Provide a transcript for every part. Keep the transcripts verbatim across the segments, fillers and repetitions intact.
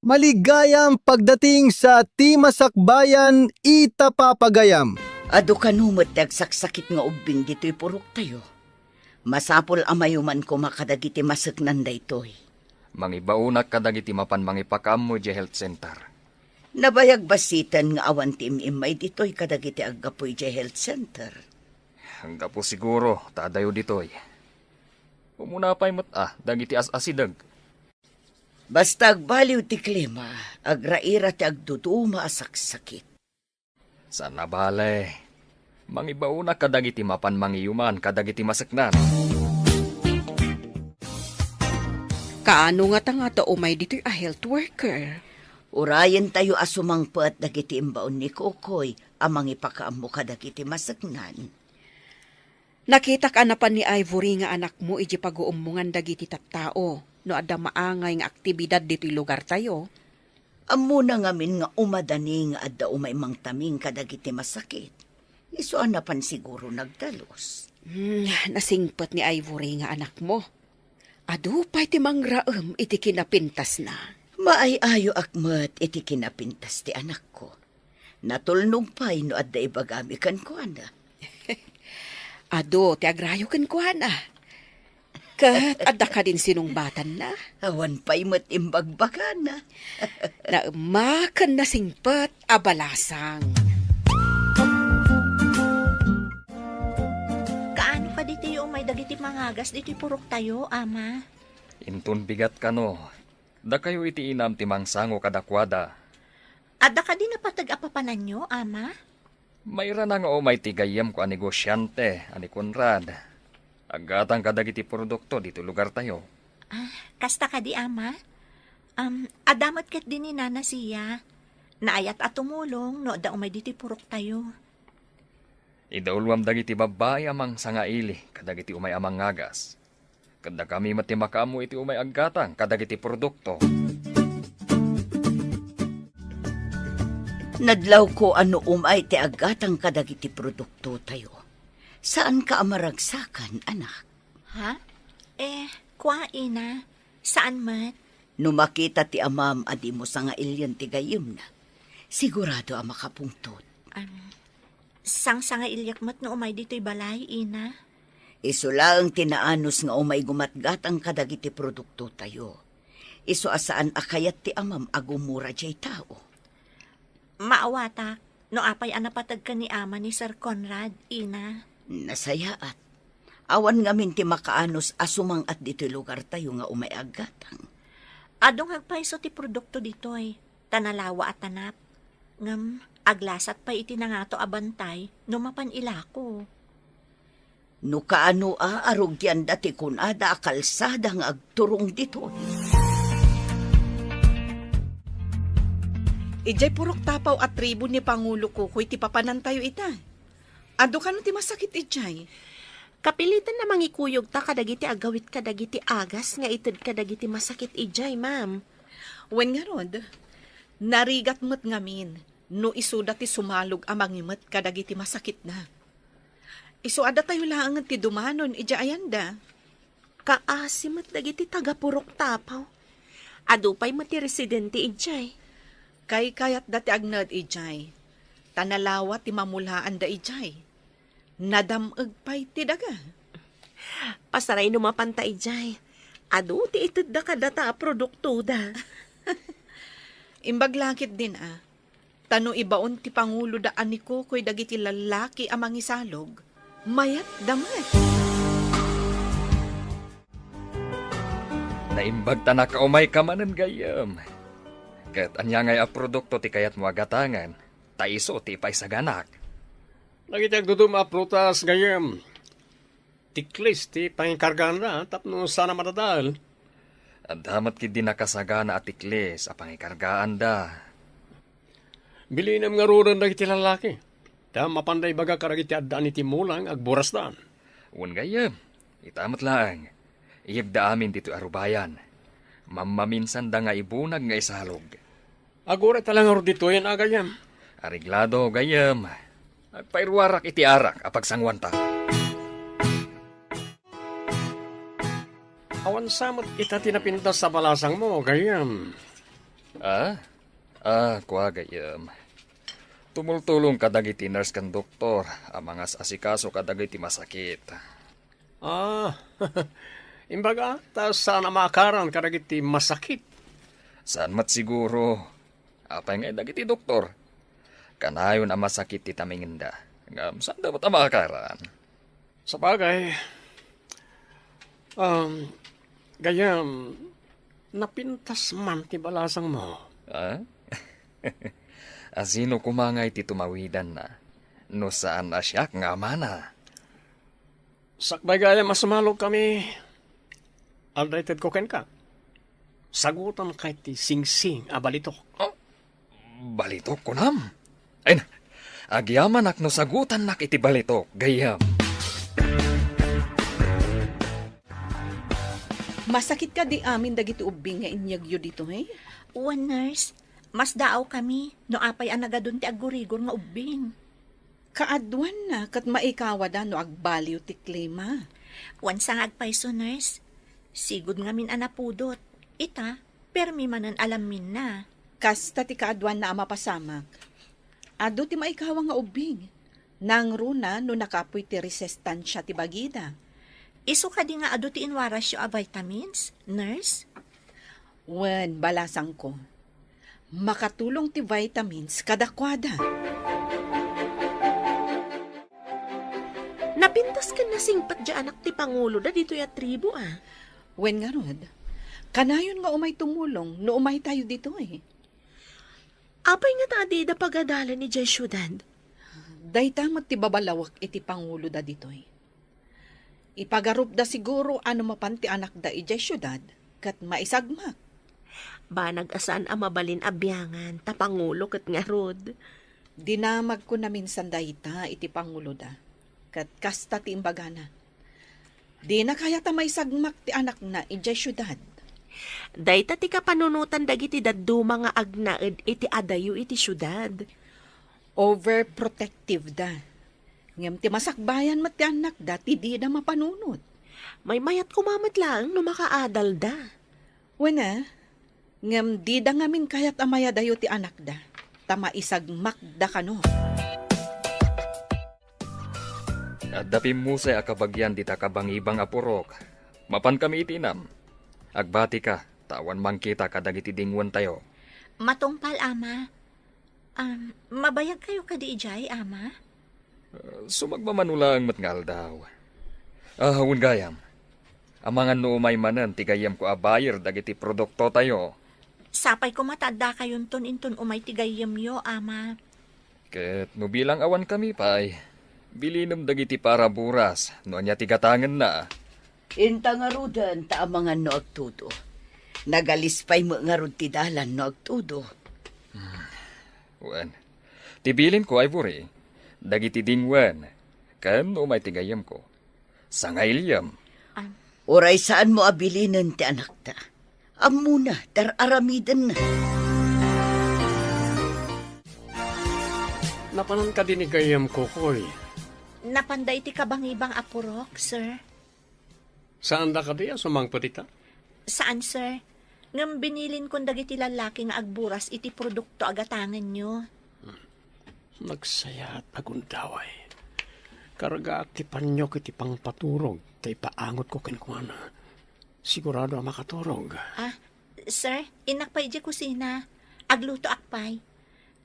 Maligayam pagdating sa ti masakbayan ita papagayam. Adu kano met ti agsaksakit nga ubbing ditoy puroktayo. Masapul a mayuman koma kadagiti maseknan daytoy. Mangibaonak kadagiti mapan mangipakaammo idiay health center. Nabayag bassiten nga awan ti im-immay ditoy kadagiti aggapu idiay health center. Anggapu siguro ta adayo ditoy. Umuna pay met a dagiti as-asideg. Basta agbaliw ti klima, agraira ti agduduma a saksakit. Saan a bale, mangibaonak kadagiti mapan mangiyuman kadagiti maseknan. Kaano ngata nga adda umay ditoy a health worker? Urayentayo a sumangpet dagiti imbaon ni Kokoy a mangipakaammo kadagiti maseknan. Nakitak a napan ni Ivory nga anakmo idiay paguummongan dagiti tattao no adda maangay nga aktibidad ditoy lugartayo. Ammona ngamin nga umadani nga adda umay mangtaming kadagiti masakit. Isu a napan siguro nagdalus. Hmm, nasingpet ni Ivory nga anakmo. Adu pay ti mangraem iti kinapintasna. Maay-ayoak met iti kinapintas ti anakko. Natulnog pay no adda ibagami kenkuana. Adu ti agrayo kenkuana. Ket adda kadin sinungbatanna? Awan pay met imbagbagana. Naemma ken nasingpet a balasang. Kaano kaditoy umay dagiti mangagas ditoy puroktayo, Ama? Inton bigat kano, dakayo iti inam ti mangsango kadakuada. Adda kadi napateg a papananyo, Ama? Mairana nga umay ti gayyemko a negosiante a ni Conrad. Aggatang kadagiti produkto ditoy lugartayo. Ah, kasta kadi, Ama? Um, adda met ketdi ni Nana Sia. Naayat a tumulong no adda umay ditoy puroktayo. Idauluam dagiti babbai a mangsangaili kadagiti umay a mangagas. Ket dakami met ti makaammo iti umay aggatang kadagiti produkto. Nadlawko a no umay ti aggatang kadagiti produktotayo. Saanka a maragsakan, anak? Ha? Eh, kua, ina. Saan met? No makita ti amam a dimo sangailien ti gayyemna, sigurado a makapungtot. Am, sangsangailiak met no umay ditoy balay, ina. Isu laeng ti naanus nga umay gumatgatang kadagiti produktotayo. Isu a saan a kayat ti amam a gumura diay tao. Maawatak no apay a napateg ken ni ama ni Sir Conrad, ina. Nasayaat. Awan ngamin ti makaanus a sumang-at ditoy lugartayo nga umay aggatang. Adu nga agpayso ti produkto ditoy, ta nalawa a tanap. Ngem aglasat pay iti nangato a bantay no mapan ilako. No kaano a arugianda ti kunada a kalsada nga agturong ditoy. Idiay Purok Tapaw a tribu ni Pangulo Kukoy ti papanantayo ita. Adu kano ti masakit idiay? Kapilitan a mangikuyog ta kadagiti agawit kadagiti agas nga ited kadagiti masakit idiay, ma'am. Wen ngarud, narigat met ngamin no isuda ti sumalog a mangimet kadagiti masakitna. Isu a datayo laengen ti dumanon idiay ayanda. Kaasi met dagiti taga-Purok Tapaw. Adu pay met ti residente idiay. Kaykayatda ti agnaed idiay, ta nalawa ti mamulaanda idiay. Nadam-eg pay ti daga. Pasaray no mapanta idiay. Adu ti itedda kadata a produktoda. Imbag la ketdin a, ta no ibaon ti panguloda a ni Kukoy dagiti lallaki a mangisalog, mayatda met. Naimbag ta nakaumayka manen, gayyem. Ket ania ngay a produkto ti kayatmo a gatangen, ta isu ti ipaisaganak? Dagiti agduduma a prutas, gayyem. Tiklis ti pangikargaanda tapno saan a madadael. Adda met ketdi nakasagana a tiklis a pangikargaanda. Bilinem ngaruden dagiti lallaki, ta mapanda ibaga kadagiti addaan iti mula nga agburasdan. Wen gayyem, ita met laeng. Iyegda amin ditoy a rubayan. Mammaminsanda nga ibunag nga isalog. Aguray ta la ngarud ditoyen a, gayyem. Areglado, gayyem. Agpairuarak iti arak a pagsanguanta. Awan sa met ita ti napintas a balasangmo, gayyem. Ah? Ah, kua, gayyem. Tumultulong kadagiti nurse ken doktor a mangas-asikaso kadagiti masakit. Ah, imbaga, ta saan a maakaran kadagiti masakit? Saan met siguro. Apay ngay dagiti doktor? Kanayon a masakit ti tamingenda. Ngem saan da met a maakaran? Sabagay, um, gayyem, napintas man ti balasangmo. Ah? Asino koma ngay ti tumawidanna? No saan a siak nga amana. Sakbay gayyem a sumalog kami, aldaw itedko kenka. Sagutan kay ti singsing a balitok. Oh, balitok, kunam? Ay na, agyamanak no sagutannak iti balitok, gayyem. Masakit kadi amin dagiti ubbing nga inyegyo ditoy? Wen, nurse, masdaaw kami no apay a nagadun ti aggurigor nga ubbing. Kaaduanna ket maikawada no agbaliw ti klima. Wen, sangag payso, nurse. Sigud ngamin a napudot. Ita, permi manen a lamminna. Kasta ti kaaduanna a mapasamak. Adu ti maikawa nga ubbing. Nangruna no nakapuy ti resistensia ti bagida. Isu kadi nga adu ti inwarasyo a vitamins, nurse? Wen, balasangko. Makatulong ti vitamins kadakuada. Napintas ken nasingpet diay anak ti panguloda ditoy a tribu, a. Wen ngarud, kanayon nga umay tumulong no umaytayo ditoy. Apay ngata a dida pagadalan idiay siudad? Dayta met ti babalawek iti panguloda ditoy. Ipagarupda siguro a no mapan ti anakda idiay siudad ket maisagmak. Banag a saan a mabalin a biangan, ta pangulo ket ngarud. Dinamagko naminsan dayta iti panguloda, ket kasta ti imbagana. Dina kayat a maisagmak ti anakna idiay siudad. Dayta ti kapanunotan dagiti dadduma nga agnaed iti adayo iti siudad. Overprotective da. Ngem ti masakbayan met ti annakda ti dida mapanunot. Maymayat koma met laeng no makaadalda. Wen a, ngem dida ngamin kayat a mayadayo ti annakda, ta maisagmakda kano. Adda pimmusay a kabagian dita kabangibang a purok. Mapan kami iti inam. Agbatika, ta awan mangkita kadagiti dingwentayo. Matungpal, Ama. Um, mabayag kayo kadi idiay, Ama? Uh, sumagmamano laeng met nga aldaw. Ah, wen gayam. Amangan no umay manen ti gayyemko a buyer dagiti produktotayo. Sapay koma ta addakayonton inton umay ti gayyemyo, Ama. Ket no bilang awan kami pay, bilinem dagiti para buras no ania ti gatangenna. Inta ngaruden ta amangan no agtudo. Nagalis pay met ngarud ti dalan no agtudo. Wen, ti bilinko, Ivory, dagiti dingwen, ken no umay ti gayyemko, sangailiam. Uray saanmo a bilinen ti anakta. Ammona, tar-aramidenna. Napanan kadi ni gayyemko, Koy? Napanda iti kabangibang a purok, sir. Saanda kadi a sumangpet ita? Saan, sir. Ngem binilinkon dagiti lallaki nga agburas iti produkto a gatangenyo. Nagsayat a gundaway. Kargaak ti paniok iti pangpaturog ta ipaangotko kenkuana. Sigurado a makaturog. Ah, sir, innak pay idiay kusina. Aglutoak pay.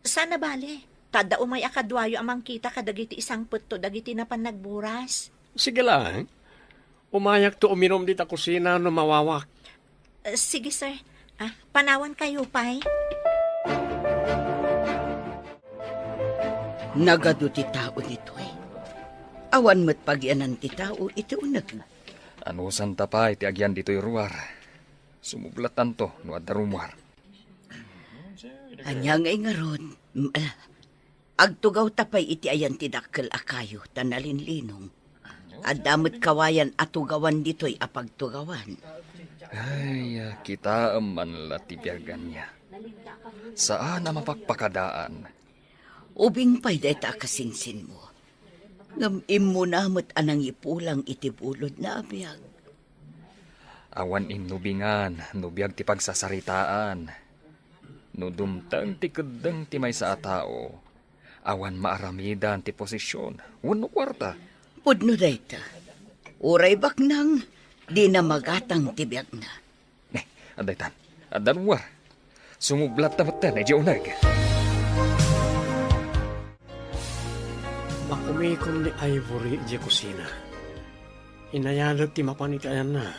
Saan a bale, ta adda umay a kaduayo a mangkita kadagiti isangpetto dagiti napan nagburas. Sige laeng. Umayakto uminum dita kusina no mawawak. Eh, sige, sir. Ah, panawan kayo pay. Nagadu ti tao ditoy. Awan met pagianan ti tao iti uneg. Anusanta pay ti agian ditoy ruar. Sumublattanto no adda rumuar. Ania ngay ngarud? Mm, ah, agtugawta pay iti ayan ti dakkel a kayo ta nalinlinong. Adda met kawayan a tugawan ditoy a pagtugawan. Ay, ah, kitaem man la ti biag ania. Saan a mapakpakadaan. Ubing pay dayta a kasinsinmo. Ngem immuna met a nangipulang iti bulodna a biag. Awan innubingan no biag ti pagsasaritaan. No dumteng ti keddeng ti maysa a tao, awan maaramidan ti posesion wenno kuarta. Pudno dayta. Uray baknang, dina magatang ti biagna. Eh, adda itan. Adda luar. Sumublatta metten idiay uneg. Makumikom ni Ivory idiay kusina. Inayadek ti mapan iti ayanna,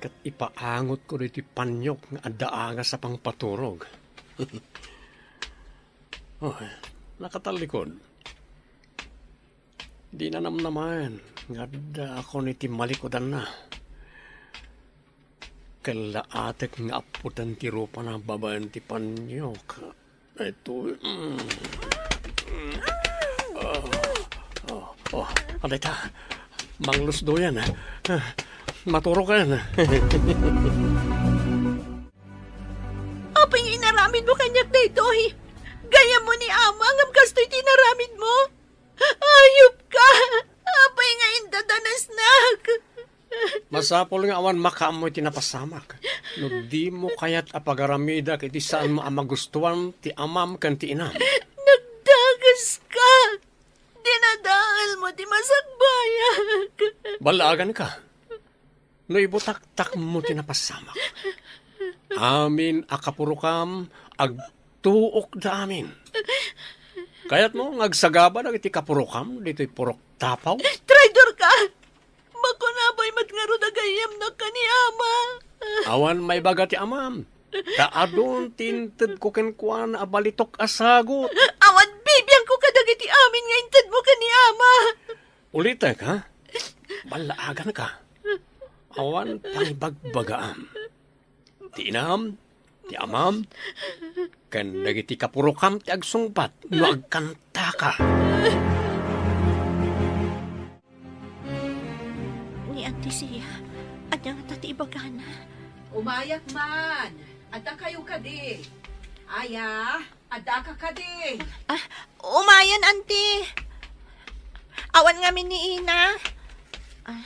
ket ipaangotko daytoy paniok nga adda agas a pangpaturog. Oh, nakatallikod. Dina namnamaen nga addaakon iti malikudanna. Kellaatek nga appoten ti rupana babaen ti paniok. Ito, mm. Oh, oh, oh, adayta. Manglusdoyan, ah. Ah, maturoken. Apay nga inaramidmo kaniak daytoy? Gayyemmo ni Ama, ngem kastoy ti inaramidmo? Ayupka! Apay nga indadanesnak? Masapul nga awan makaammo iti napasamak. No dimo kayat a pagaramidak iti saanmo a magustuan ti amam ken ti inam. Nagdagaska! Dinadaelmo ti masakbayak. Ballaaganka. No ibutaktakmo ti napasamak. Amin a kapurokam, agtuokda amin. Kayatmo nga agsagaba dagiti kapurokam ditoy purok tapaw? Traidorka! Bakuna pay met ngarud a gayyemnak ken ni Ama. Awan maibaga ti amam. Ta adun ti intedko kenkuana a balitok a sagut. Awan bibiangko kadagiti amin nga intedmo ken ni Ama. Ulitek, ha? Ballaaganka. Awan pangibagbagaam. Ti inam, ti amam, ken dagiti kapurokam ti agsungbat no agkantaka. Ni Auntie Sia, ania ngata ti ibagana? Umayak man. Adda kayo kadi? Aya, adda ka kadi? Ah, umayen, Auntie. Awan ngamin ni Ina. Ah.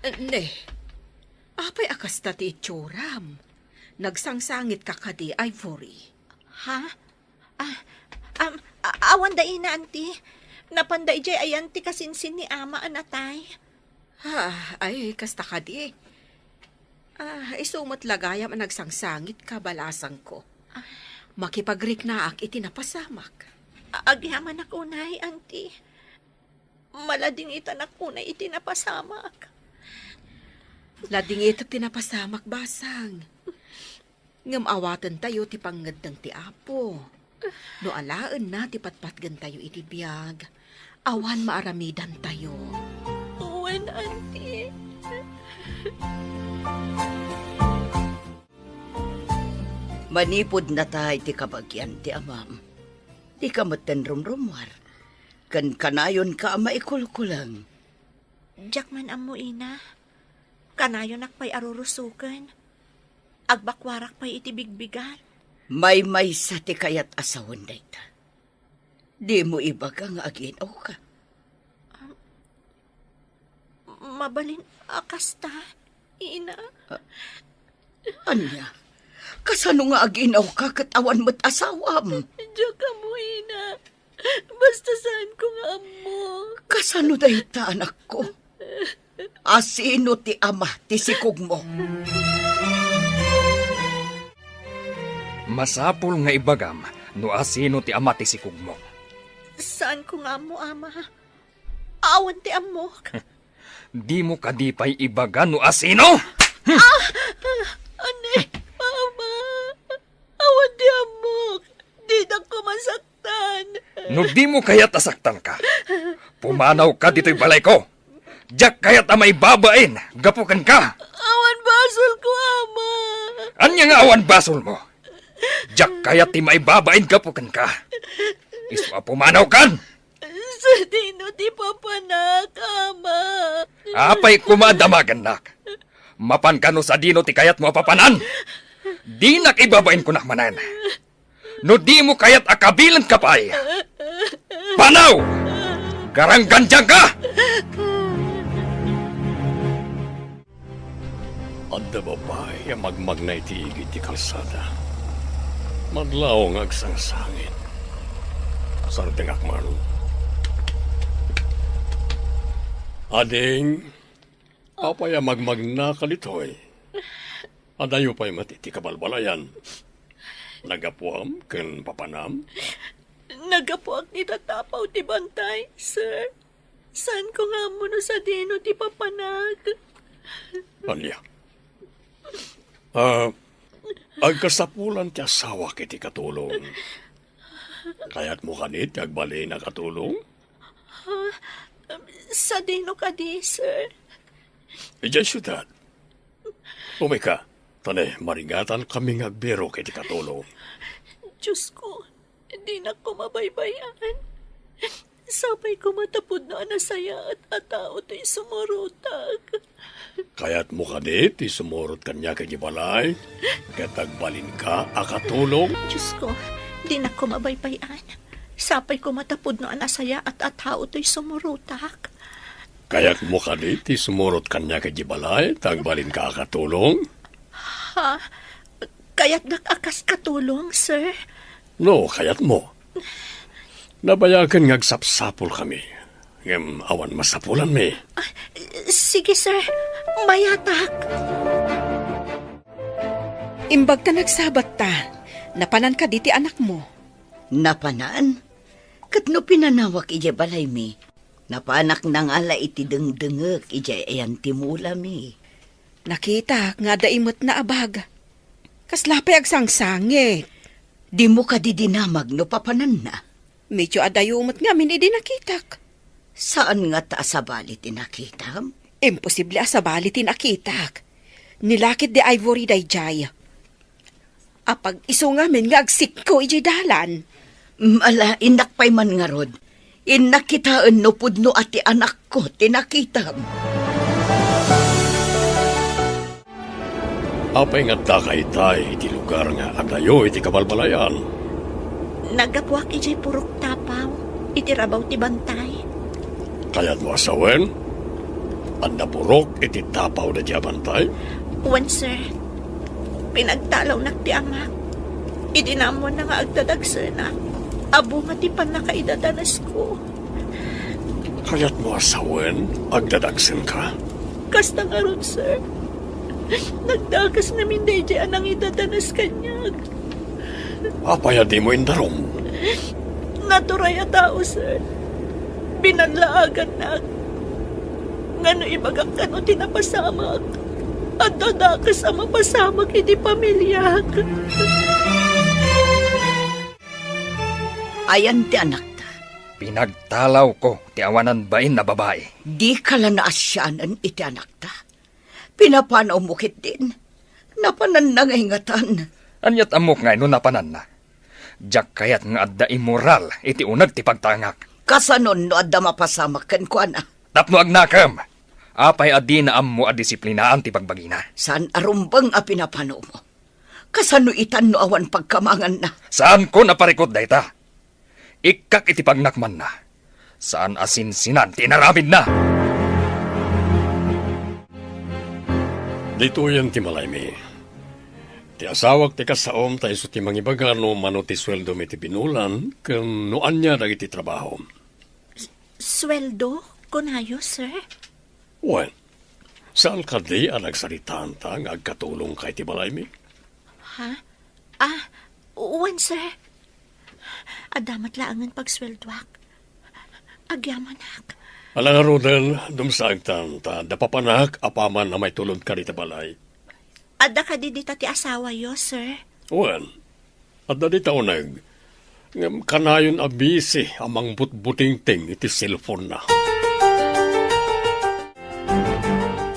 Ne, apay a kasta ti itsuram? Nagsangsangit ka kadi, Ivory? Ha? Ah, am, a-, awan da ina, Auntie. Napanda idiay ayan ti kasinsin ni Ama a natay. Ah, ay, kasta kadi. Ah, isu met la gayam a nagsangsangit ka, balasangko. Ah. Makipagriknaak iti napasamak. A-, agyamanak unay, Auntie. Maladingitanak unay iti napasamak. Ladingitek ti napasamak, basang. Ngem awatentayo ti pangngeddeng ti Apo. No alaenna ti patpatgentayo iti biag, awan maaramidantayo. Wen, Auntie. Manipud natay ti kabagian ti amam, dika metten rumrumuar, ken kanayonka a maikulkuleng. Diak man ammo, Ina. Kanayonak pay a rurusoken. Agbakuarak pay iti bigbigat. Maymaysa ti kayat a sawen dayta. Dimo ibaga nga agin-awka. Mabalin a kasta, Ina. Ah, ania? Kasano nga agin-awka ket awan met asawam? Diak ammo, Ina. Basta saanko nga ammo. Kasano dayta, anakko? Asino ti ama ti sikogmo? Masapul nga ibagam no asino ti ama ti sikogmo. Saanko nga ammo, Ama. Awan ti ammok. Dimo kadi pay ibaga no asino? Ah! Ani, Ama? Awan ti ammok. Dinak koma saktan. No dimo kayat a saktanka, pumanawka ditoy balayko. Diak kayat a maibabain gapu kenka. Awan basolko, Ama. Ania nga awan basolmo? Diak kayat ti maibabain gapu kenka. Isu a pumanawkan. Sadino ti papanak, Ama? Apay koma a damagennak? Mapanka no sadino ti kayatmo a papanan? Dinak ibabain kunak manen. No dimo kayat a kabilenka pay, panaw! Garanggandianka! Adda babai a magmagna iti igid ti kalsada. Madlaw nga agsangsangit. Sardengak man. Ading, apay a magmagna ka ditoy? Adayo pay met iti kabalbalayan. Nagapuam ken papanam? Nagapuak ni tatapaw ti bantay, sir. Saanko nga ammo no sadino ti papanak. Ania? Ah, agkasapulan ti asawak iti katulong. Kayatmo kadi ti agbalin a katulong? Ha? Sadino kadi, sir? Idiay siudad. Umayka, ta ne, marigatan kami nga agbirok iti katulong. Diyos ko, dinak koma baybay-an. Sapay koma ta pudno a nasayaat a tao toy sumurotak. Kayatmo kadi ti sumurot kaniak iti balay, ket agbalinka a katulong? Diyos ko, dinak koma baybay-an. Sapay koma ta pudno a nasayaat a tao toy sumurotak. Kayatmo kadi ti sumurot kaniak iti balay, ta agbalinka a katulong? Ha? Kayatdak a kas katulong, sir? No, kayatmo. Nabayagen nga agsapsapulkami. Ngem awan masapulanmi. Ah, sige, sir. Mayatak. Imbag ta nagsabatta, napanan kadi ti anakmo? Napanan? Ket no pinanawak idiay balaymi, napanak nangala iti dengdengek idiay ayan ti mulami. Nakitak nga adda imetna a bag. Kasla pay agsangsangit. Dimo kadi dinamag no papananna? Medyo adayo met ngamin idi nakitak. Saan ngata a sabali ti nakitam? Imposible a sabali ti nakitak. Nilakit di Ivory daydiay. Apag-isu ngamin nga agsikko idiay dalan. Ala, innak pay man ngarud. Innak kitaen no pudno a ti anakko ti nakitam. Apay nga addaka itay iti lugar nga adayo iti kabalbalayan? Naggapuak idiay purok tapaw, iti rabaw ti bantay. Kayatmo a sawen? Adda purok iti tapaw daydiay a bantay? Wen, sir. Pinagtalawnak ti amak. Idi naammoanna nga agdadagsenak, a bunga ti pannakaidadanesko. Kayatmo a sawen, agdadagsenka? Kasta ngarud, sir. Nagdakes ngamin daydiay a nangidadanes kaniak. Apay a dimo indarum? Naturay a tao, sir. Binanlaagannak. Ngano ibagak kano ti napasamak? Adda dakes a mapasamak iti pamiliak. Ayan ti anakta. Pinagtalawko ti awanan bain a babai. Dika la naasianen iti anakta. Pinapanawmo ketdin. Napananna nga ingatan. Aniat ammok nga no napananna? Diak kayat nga adda immoral iti uneg ti pagtaengak. Kasanon no adda mapasamak kenkuana? Tapno agnakem. Apay a dina ammo a disiplinaan ti bagbagina? Saan a rumbeng a pinapanawmo. Kasano itan no awan pagkamanganna? Saanko a parikut dayta. Ikkak iti pagnakmanna. Saan a sinsinan ti inaramidna. Ditoyen ti malaymi. Ti asawak ti kasaom ta isu ti mangibaga no mano ti sueldom iti binulan ken no ania dagiti trabahom. Sueldo, kunayo, sir? Wen, saan kadi a nagsaritaanta nga agkatulongka iti balaymi? Ha? Ah, wen, sir. Adda met laengen pagsueldoak. Agyamanak. Ala ngaruden, dumsaagtan, ta adda papanak apaman a maitulodka dita balay. Adda kadi dita ti asawayo, sir? Wen, adda dita uneg. Ngem kanayon a busy a mangbutbutingting iti cellphone-na.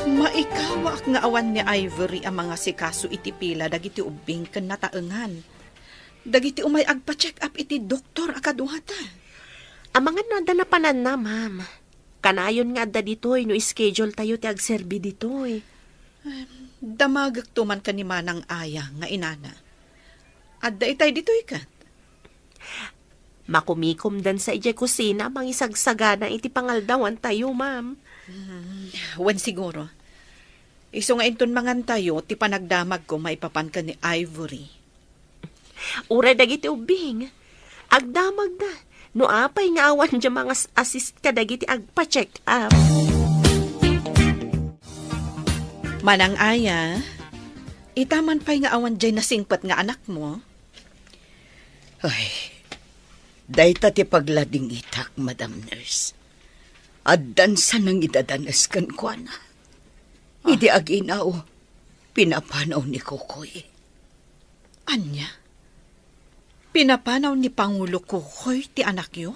Maikawaak nga awan ni Ivory a mangasikaso iti pila dagiti ubbing ken nataengan. Dagiti umay agpa-check up iti doktor a kaduata. Amangan no adda napananna, ma'am. Kanayon nga adda ditoy no schedule tayo ti agserbi ditoy. Em, damagekto man ken ni Manang Aya nga inana. Adda itay ditoy ket? Makumikomdansa idiay kusina a mangisagsagana iti pangaldawan tayo, ma'am. Hmm, wen siguro. Isu nga inton mangantayo ti panagdamagko maipapan ken ni Ivory. Uray dagiti ubbing, agdamagda. No apay nga awan dia mangas-assist kadagiti agpa-check up. Manang Aya, ita man pay nga awan diay nasingpet nga anakmo? Ay, dayta ti pagladingitak, Madam Nurse. Addan sa nangidadanes kenkuana. Ah. Idi aginaw, pinapanaw ni Kokoy. Ania? Pinapanaw ni Pangulo Kokoy ti anakyo?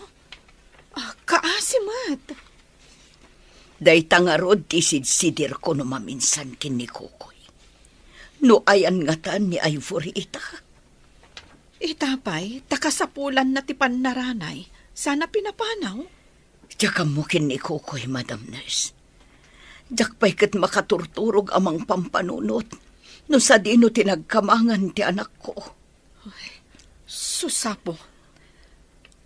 Ah, kaasi met. Dayta ngarud ti sidsidirko no maminsan ken ni Kokoy. No ayan ngata ni Ivory ita? Ita pay, ta kasapulanna ti pannaranay, sana pinapanaw? Diak ammo ken ni Kokoy, Madam Nurse. Diak pay ket makaturturog a mangpampanunot no sadino ti nagkamangan ti anakko. Ay, sus, Apo.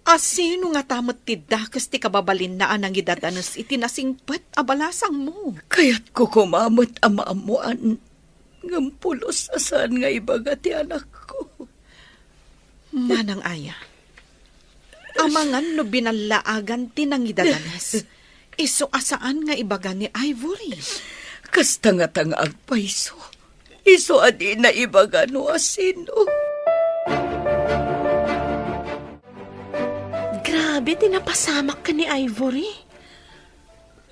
Asino ngata met ti dakes ti kababalinna a nangidadanes iti nasingpet a balasangmo? Kayatko koma met a maammoan, ngem pulos a saan nga ibaga ti anakko. Manang Aya, amangan no binallaagan ti nangidadanes, isu a saan nga ibaga ni Ivory. Kasta ngata nga agpayso, isu a dina ibaga no asino. Grabe ti napasamak ken ni Ivory.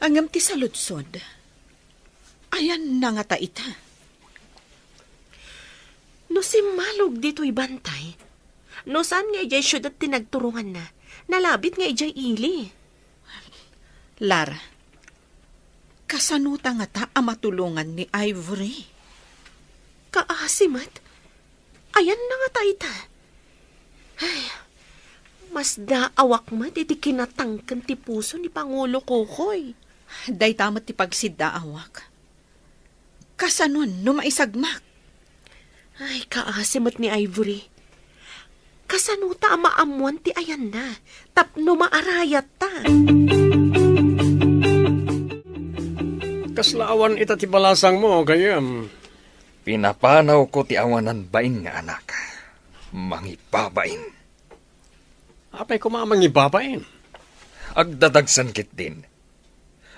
Ngem ti saludsod, ayanna ngata ita? No simmalog ditoy bantay, no saan nga idiay siudad ti nagturonganna, nalabit nga idiay ili. Lara, kasanota ngata a matulongan ni Ivory? Kaasi met. Ayanna ngata ita? Ay, masdaawak met iti kinatangken ti puso ni Pangulo Kokoy. Dayta met ti pagsiddaawak. Kasanon no maisagmak? Ay, kaasi met ni Ivory. Kasanota a maammoan ti ayanna tapno maarayatta? Kasla awan ita ti balasangmo, gayyem? Pinapanawko ti awanan bain nga anak. Mangibabain. Apay koma a mangibabain? Agdadagsen ketdin.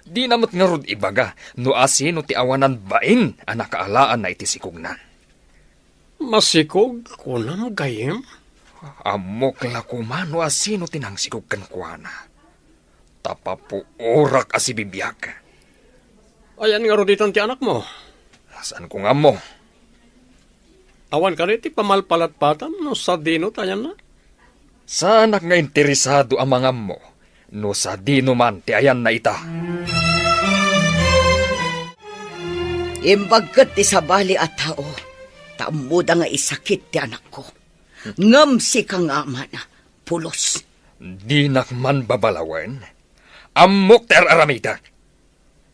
Dina met ngarud ibaga no asino ti awanan bain a nakaalaanna iti sikogna. Masikog, kunam, gayyem? Ammok la koma no asino ti nangsikog kenkuana. Ta papuorak a sibibiag. Ayan ngarud itan ti anakmo? Saanko nga ammo. Awan kadi ti pamalpalatpatam no sadino ti ayanna? Saanak nga interesado a mangammo no sadino man ti ayanna ita. Imbag ket ti sabali a tao, ta ammoda nga isakit ti anakko. Ngem sika nga amana, pulos. Dinak man babalawen. Ammok ti ar-aramidek.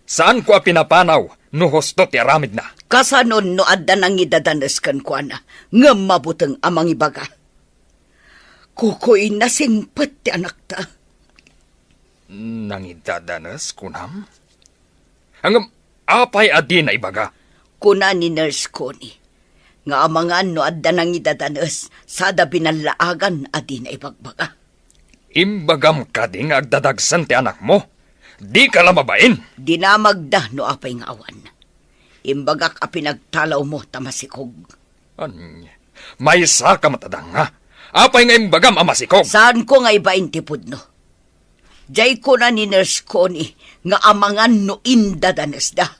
Saanko a pinapanaw no husto ti aramidna. Kasanon no adda nangidadanes kenkuana, ngem mabuteng a mangibaga? Kukuy, nasingpet ti anakta. Nangidadanes, kunam? Ngem apay a dina ibaga? Kuna ni Nurse Connie nga amangan no adda nangidadanes sada binallaagan a dina ibagbaga. Imbagam kadi nga agdadagsen ti anakmo? Dika la mabain! Dinamagda no apay nga awan. Imbagak a pinagtalawmo ta masikog. Ania, maysaka met a danga? Apay nga imbagam a masikog? Saanko nga ibain ti pudno. Jay kuna ni Nurse Connie nga amangan no indadanesda.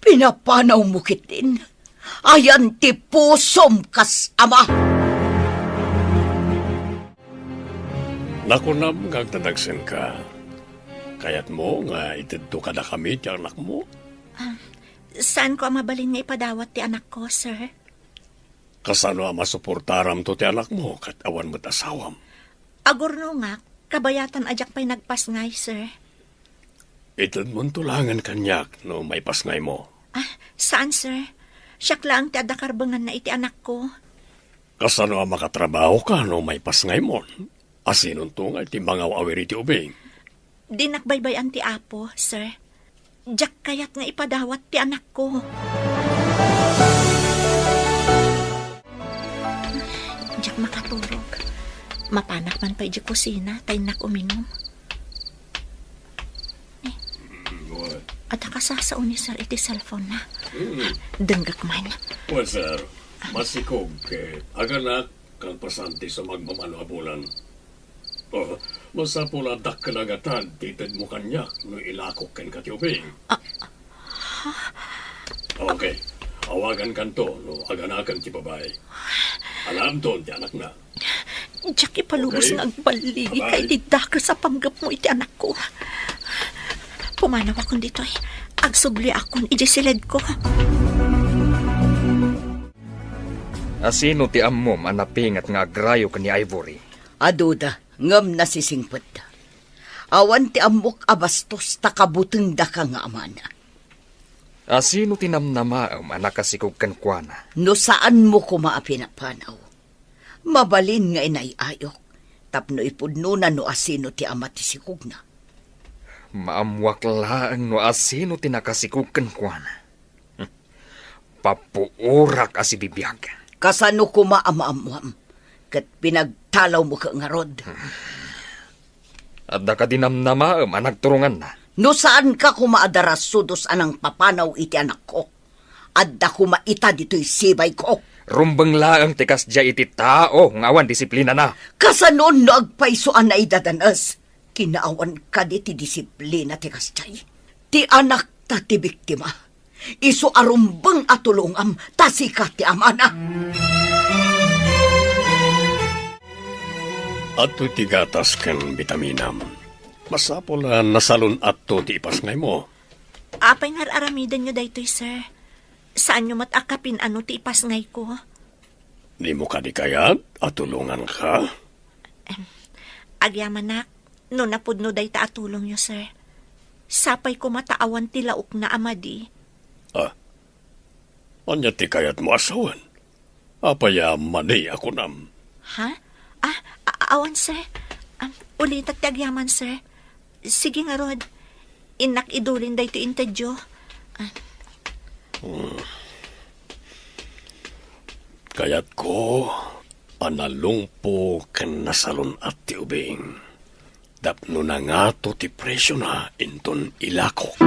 Pinapanawmo ketdin. Ayan ti pusom kas ama. Nakunam nga agdadagsenka. Kayatmo nga itedto kadakami ti anakmo? Ah, saanko a mabalin nga ipadawat ti anakko, sir. Kasano a masuportaramto ti anakmo ket awan met asawam? Agurnongak, kabayatan a diak pay nagpasngay, sir. Itedmonto laengen kaniak no maipasngaymo. Ah, saan, sir? Siak laeng ti adda karbenganna iti anakko. Kasano a makatrabahoka no maipasngaymon? Asinonto nga iti mangaw-awir iti ubing? Dinak baybay-an ti Apo, sir. Diak kayat nga ipadawat ti anakko. Diak makaturog. Mapanak man pay idiay kusina, ta innak uminum. Eh, Mm, what? Adda kasasao ni Sir iti cellphone na. Mm. Denggek man. Well, sir, masikog ket aganak kalpasan ti sumagmamano a bulan. Oh, masapul a dakkel a gatad ti itedmo kaniak no ilakok kenka ti ubing. Ah, ha? Okay, awagankanto no aganaken ti babai. Alaemton ti anakna. Diak ipalubos Okay. nga agballigi Bye-bye. ka iti dakes a panggepmo iti anakko. Pumanawakon ditoy. Agsubli akon iti siledko. Asino ti ammom a napinget nga agrayo ken ni Ivory? Aduda, ngem nasisingpetda. Awan ti ammok a bastos ta kabutengdaka nga amana. Asino ti namnamaem a nakasikog kenkuana? No saanmo koma a pinapanaw, mabalin nga inay-ayok tapno ipudnona no asino ti ama ti sikogna. Maammuak laeng no asino ti nakasikog kenkuana. Papuorak a sibibiag. Kasano koma a maammuam? Ket pinagtalawmo ket ngarud. Adda kadi namnamaem a nagturonganna? No saanka koma a darasudos a nangpapanaw iti anakko, adda koma ita ditoy sibayko. Rumbeng laeng ti kasdiay iti tao nga awan disiplinana. Kasano no agpayso a naidadanes? Kinaawan kadi ti disiplina ti kasdiay? Ti anakta ti biktima. Isu a rumbeng a tulongam ta sika ti amana. Adtoy ti gatas ken bitaminam. Masapul a nasalun-atto ti ipasngaymo. Apay nga ar-aramidenyo daytoy, sir? Saanyo met a kapin-ano ti ipasngayko? Dimo kadi kayat a tulonganka? Em, agyamanak, no napudno dayta a tulongyo, sir. Sapay koma ta awan ti laokna a madi. Ah, ania ti kayatmo a sawen? Apay a madi a kunam? Ha? Ah, a-, awan, sir. Am, ulitak ti agyaman, sir. Sige ngarud. Innak idulin daytoy intedyo. Ah. Hmm. Kayatko a nalungpo ken nasalun-at ti ubing. Tapno nangato ti presiona inton ilakok.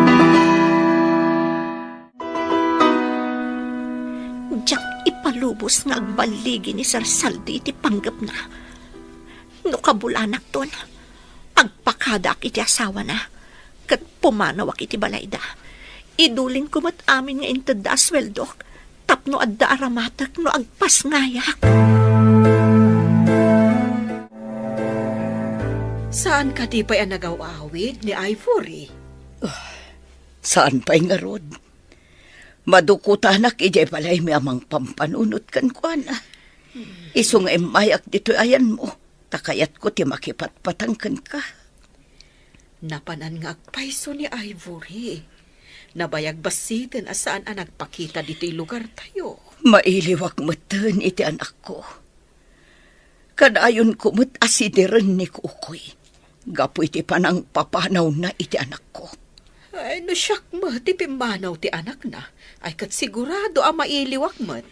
Diak ipalubos nga agballigi ni Sir Saldi iti panggepna. No kabulanakton, agpakadaak iti asawana, ket pumanawak iti balayda. Idulinko met amin nga intedda a sueldok, tapno adda aramatek no agpasngayak. Saan kadi pay a nagaw-awid ni Ivory? Ah, saan pay ngarud? Madukutanak idiay balaymi a mangpampanunot kenkuana. Isu nga immayak ditoy ayanmo, ta kayatko ti makipatpatang kenka. Napanan nga agpayso ni Ivory. Nabayag bassiten a saan a nagpakita ditoy lugartayo. Mailiwak metten iti anakko. Kadayonko met a sideren ni Kukoy gapu iti panangpapanawna iti anakko. Ay, no siak met ti pimmanaw ti anakna, ay ket sigurado a mailiwak met.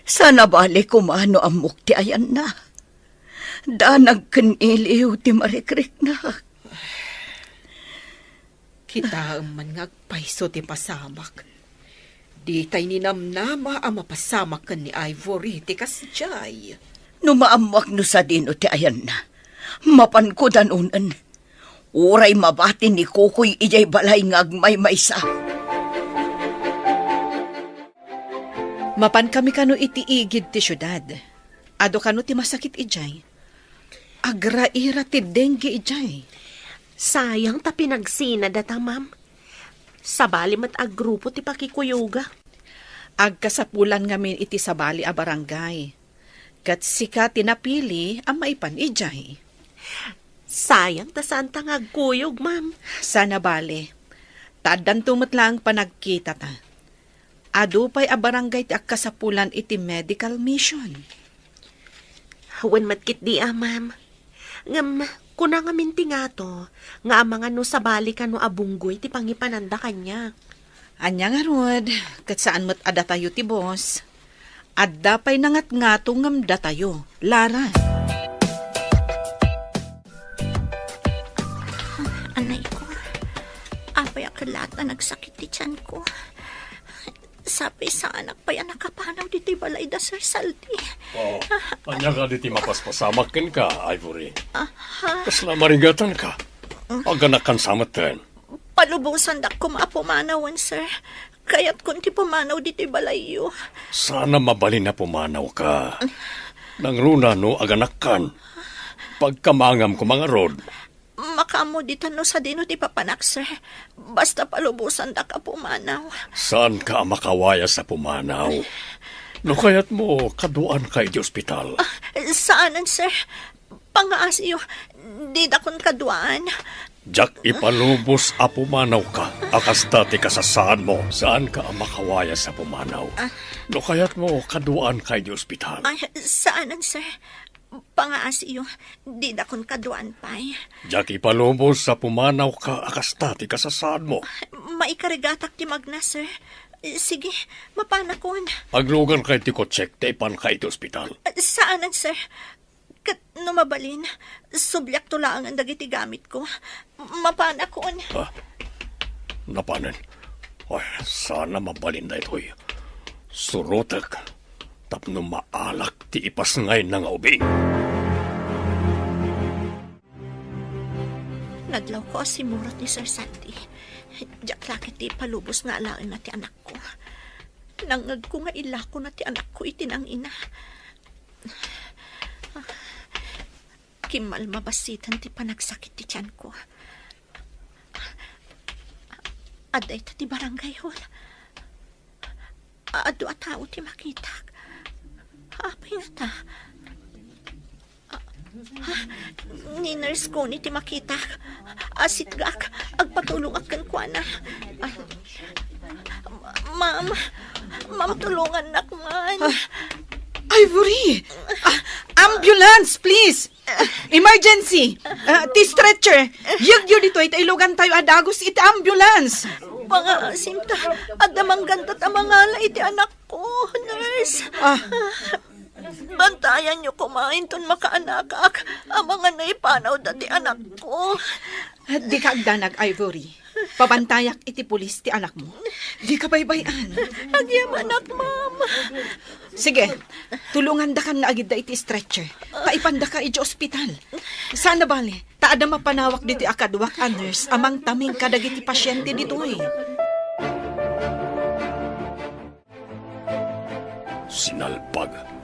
Saan a bale koma no ammok ti ayanna. Danag ken iliw ti marikriknak. Kitaem man nga agpayso ti pasamak. Ditay ninamnama a mapasamak ken ni Ivory ti kasdiay. No maammoak no sadino ti ayanna, mapanko danonen. Uray mabati ni Kukoy idiay balay nga agmaymaysa. Mapankami kano iti igid ti siudad. Adu kano ti masakit idiay. Agraira ti dengue idiay. Sayang ta pinagsina data, ma'am. Sabali met a grupo ti pakikuyoga. Agkasapulan ngamin iti sabali a barangay. Ket sika ti napili a maipan idiay. Sayang ta saan ta nga agkuyog, ma'am. Saan a bale. Ta addanto met laeng panagkitata. Adu pay a barangay ti agkasapulan iti medical mission. Wen met ketdi a, ma'am. Ngem, Kuna ngamin ti ngato, nga amangan no sabali kano a bunggoy ti pangipananda kaniak. Ania ngarud, ket saan met a datayo ti boss. Adda pay nangatngato ngem datayo, Lara. Anay ko, apay a kelat a nagsakit ti tiyan ko. Sapay saanak pay a nakapanaw ditoy balay da Sir Saldi. Oh, ania kadi ti mapaspasamak kenka, Ivory? Aha. Kasla maringatanka? Aganakan sa metten. Palubosandak koma a pumanawen, sir. Kayatkon ti pumanaw ditoy balayyo. Saan a mabalin a pumanawka. Nangruna no aganakkan. Pagkamangam koma ngarud. Makaammo ditan no sadino ti papanak, sir. Basta palubosandak a pumanaw. Saanka a makawayas a pumanaw. No kayatmo, kaduaanka iti ospital. Ah, saanen, sir. Pangaasiyo, didakon kaduaan. Diak ipalubos a pumanawka a kasta ti kasasaadmo. Saanka a makawayas a pumanaw. Ah. No kayatmo, kaduaanka iti ospital. Ay, saanen, sir. Pangaasiyo, didakon kaduaan pay. Diak ipalubos a pumanawka a kasta ti kasasaadmo. Maikarigatak ti magna, sir. Sige, mapanakon. Agluganka iti kotsek ta ipanka iti ospital. Saanen, sir. Ket no mabalin, subliakto laengen dagiti gamitko. Mapanakon. Ah, napanen. Ay, saan a mabalin daytoy. Surotek tapno maalak ti ipasngayna nga ubing. Nadlawko a simmurot ni Sir Sandy. Diak la ket ti ipalubos nga alaenna ti anakko. Nangngegko nga ilakona ti anakko iti nangina. Kimmalma bassit ti panagsakit ti tianko. Adda ita ti barangay hall. Adu a tao ti makitak. Apay ngata? Ah, ni nurse ko ni ti makitak. Asitgak, agpatulongak kenkuana. Ah, ma'am, ma'am, tulongannak man. Ah, Ivory! Ah, ambulance, please! Emergency! Ah, ti stretcher! Yegyo ditoy ta ilugantayo a dagus iti ambulance! Pangaasim ta, adda manggandat a mangala iti anakko, nurse. Ah. Bantayanyo koma inton makaanakak, amangan no ipanawda ti anakko. Dika agdanag, Ivory. Pabantayak iti pulis ti anakmo. Dika baybay-an. Agyamanak, ma'am. Sige, tulongandakan nga agidda iti stretcher. Ta ipandaka iti ospital. Saan a bale, ta adda mapanawak ditoy a kaduak a nurse a mangtaming kadagiti pasiente ditoy. Sinalbag.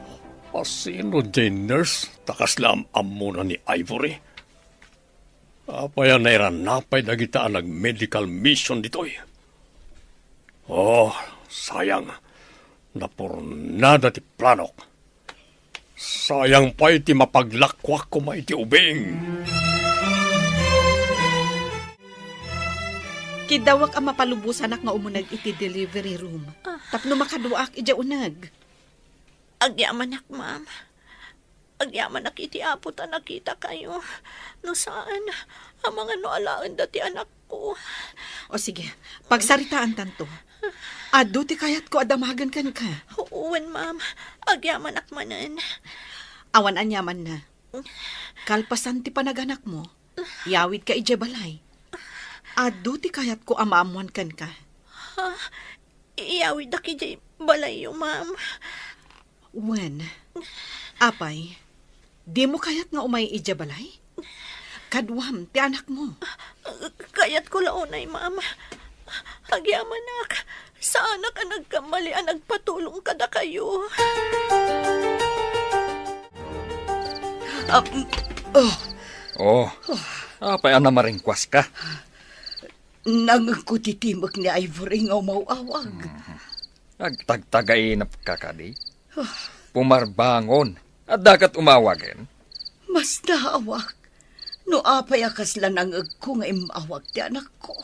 Asino diay nurse ta kasla am-ammona ni Ivory? Apay a nairanapay dagita a nag-medical mission ditoy? Oh, sayang. Napurnada ti planok. Sayang pay ti mapaglakuak koma iti ubing. Kiddawak a mapalubosanak nga umuneg iti delivery room. Ah. Tapno makaduaak idiay uneg. Agyamanak, ma'am. Agyamanak iti Apo ta nakitakayo. No saan, amangan no alaenda ti anakko. O sige, pagsaritaantanto. Adu ti kayatko a damagen kenka. Wen, ma'am. Agyamanak manen. Awan aniamanna. Kalpasan ti panaganakmo, iyawidka idiay balay. Adu ti kayatko a maammoan kenka. Ha? Iyawiddak idiay balayyo, ma'am. Wen, apay, dimo kayat nga umay idiay balay? Kaduam ti anakmo. Kayatko la unay, ma'am. Agyamanak, saanak a nagkammali a nagpatulong kadakayo. Ah, mm, oh. Oh, apay a namaringkuaska? Nangngegko ti timek ni Ivory nga umaw-awag. Mhm. Agtagtagainepka kadi? Ah. Pumarbangon. Adda ket umawagen? Mas naawak no apay a kasla nangngegko nga immawag ti anakko.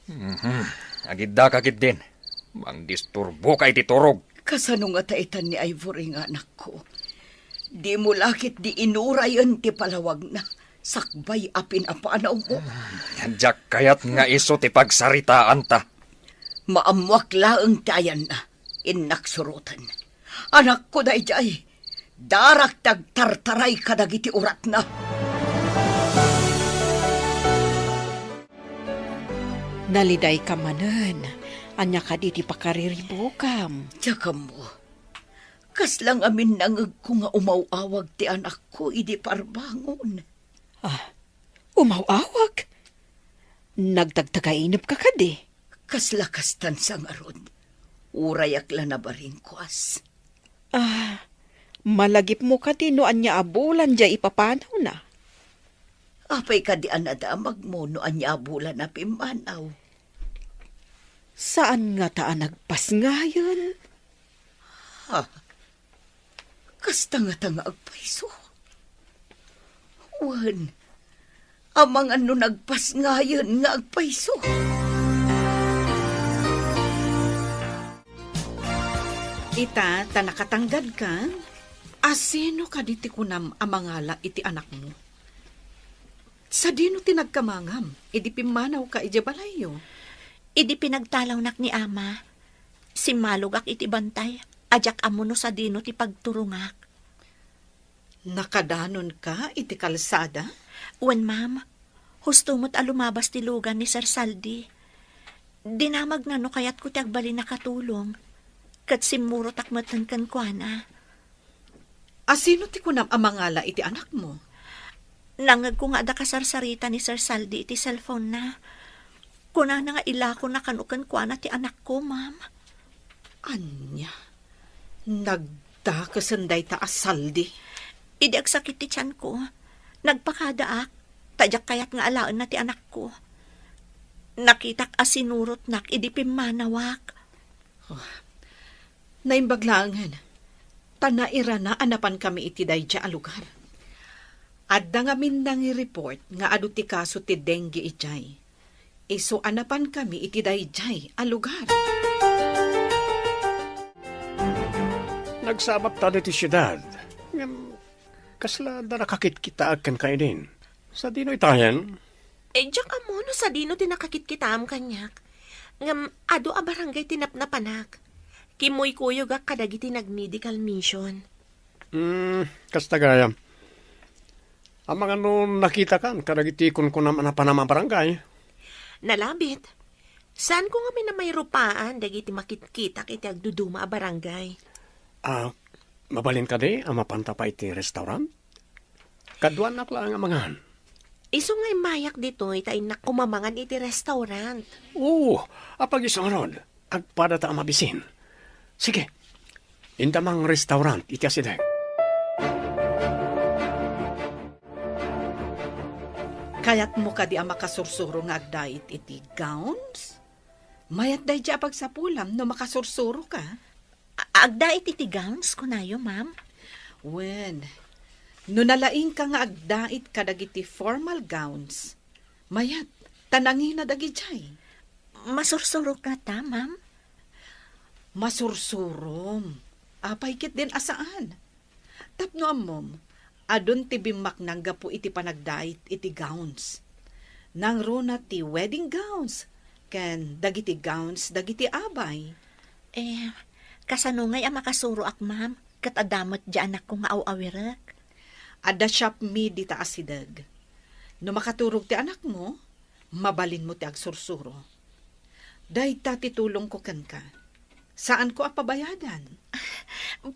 Mhm. Agiddaka ketdin. Mangdisturboka iti turog. Kasano ngata itan ni Ivory nga anakko? Dimo la ketdi inurayen ti palawagna. sakbay a pinapanawmo. Diak kayat nga isu ti pagsaritaanta. Maammoak laeng ti ayanna, innak suroten. Anakko daydiay, darak ti agtartaray kadagiti uratna. Nalidayka manen. Ania kadi ti pakariribukam? Diak ammo. Kasla ngamin nangegko nga umaw-awag ti anakko idi parbangon. Ah, umaw-awag? Nagtagtagainepka kadi? Kasla kastan sa ngarud. Urayak la nabaringkuas. Ah, malagipmo kadi no ania a bulan diay ipapanawna? Apay kadi a nadamagmo no ania a bulan a pimmanaw? Saan ngata a nagpasngayen? Ha? Kasta ngata nga agpayso? Wen, amangan no nagpasngayen nga agpayso. Ita, ta nakatanggad ka, asino kadi ti kunam a mangala iti anakmo? Sadino ti nagkamangam idi pimmanawka idiay balayyo? Idi pinagtalawnak ni Ama, simmalogak iti bantay a diak ammo no sadino ti pagturongak. Nakadanonka iti kalsada? Wen, ma'am. Husto met a lumabas ti lugan ni Sir Saldi. Dinamagna no kayatko ti agbalin a katulong, ket simmurotak metten kenkuana. Asino ti kunam a mangala iti anakmo? Nangngegko nga adda kasarsarita ni Sir Saldi iti cellphone-na. Kunana nga ilakona kano kenkuana ti anakko, ma'am. Ania? Nagdakesen dayta a Saldi? Idi agsakit ti tianko, nagpakadaak, ta diak kayat nga alaenna ti anakko. Nakitak a sinurotnak idi pimmanawak. Oh, naimbag laengen. Ta nairana a napankami iti daydiay a lugar. Adda ngamin nangi-report nga adu ti kaso ti dengue idiay. Isu a napankami iti daydiay a lugar. Nagsabak ta ditoy siudad. Ngem, kasla adda nakakitkitaak kenka idin. Sadino itayen? Eh, diak ammo no sadino ti nakakitkitaam kaniak. Ngem, adu a barangay ti napnapanak. Kimmuykuyogak kadagiti nag-medical mission. Hmm, kasta gayam. Amangan no nakitakan kadagiti kunkunam a napanam a barangay? Nalabit. Saanko ngamin a mairupaan dagiti makitkitak iti agduduma a barangay. Ah, mabalin kadi a mapanta pay iti restaurant? Kaduanak laeng a mangan. Isu nga immayak ditoy ta innak kumamangan iti restaurant. Oo, apag-isu ngarud. Agpadata a mabisin. Sige, inta mang restaurant iti asideg. Kayatmo kadi a makasursuro nga agdait iti gowns? Mayat daydiay a pagsapulam no makasursuroka. A-, agdait iti gowns, kunayo, ma'am? Wen, no nalaingka nga agdait kadagiti formal gowns, mayat, ta nangina dagidiay. Masursurok ngata, ma'am? Masursurom. Apay ketdin a saan? Tapno ammom, adun ti bimmaknang gapu iti panagdait iti gowns. Nangruna ti wedding gowns ken dagiti gowns dagiti abay. Eh, kasano ngay a makasuroak, ma'am? Ket adda met di anakko nga aw-awirek. Adda shop mi dita asideg. No makaturog ti anakmo, mabalinmo ti agsursuro. Dayta ti tulongko kenka. Saanko a pabayadan.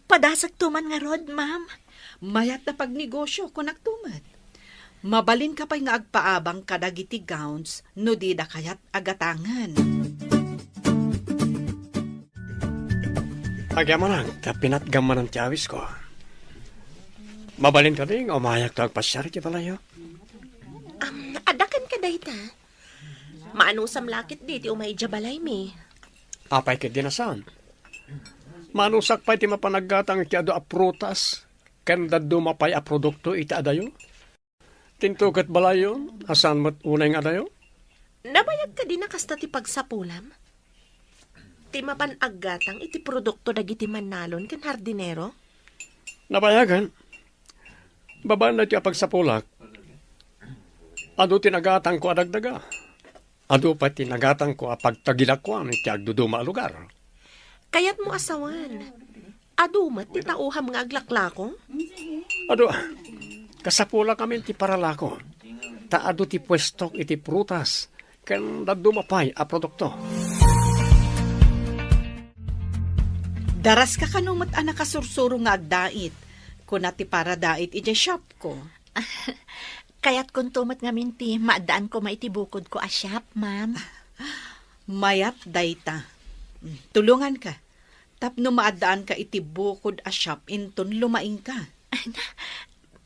Padasakto man ngarud, ma'am. Mayat a pagnegosio, kunakto met. Mabalinka pay nga agpaabang kadagiti gowns no dida kayat a gatangen. Agyamanak, ta pinatgam manen ti awisko. Mabalin kadi nga umayakto agpasiar iti balayyo? Am, adda ken kadayta? Maanusam la ketdi ti umay idiay balaymi. Apay ketdi a saan? Maanusak pay ti mapanaggatang iti adu a prutas ken dadduma pay a produkto iti adayo? Dinto ket balayyo, a saan met unay nga adayo? Nabayag kadi a kasta ti pagsapulam? Ti mapan aggatang iti produkto dagiti mannalon ken hardinero? Nabayagen. Babaen daytoy a pagsapulak, Adu ti nagatangko a dagdaga. Adu pay ti nagatangko a pagtagilakoan iti agduduma a lugar. Kayatmo a sawen. Adu met ti tauham nga aglaklako? Adu, kasapulak amin ti paralako. Ta adu ti puestok iti prutas ken dadduma pay a produkto. Daraska kano met a nakasursuro nga agdait, kuna ti paradait idiay shopko. Kayatkonto met ngamin ti maaddaan koma iti bukodko a shop, ma'am. Mayat dayta. Tulonganka. Tapno maaddaanka iti bukod a shop inton lumaingka.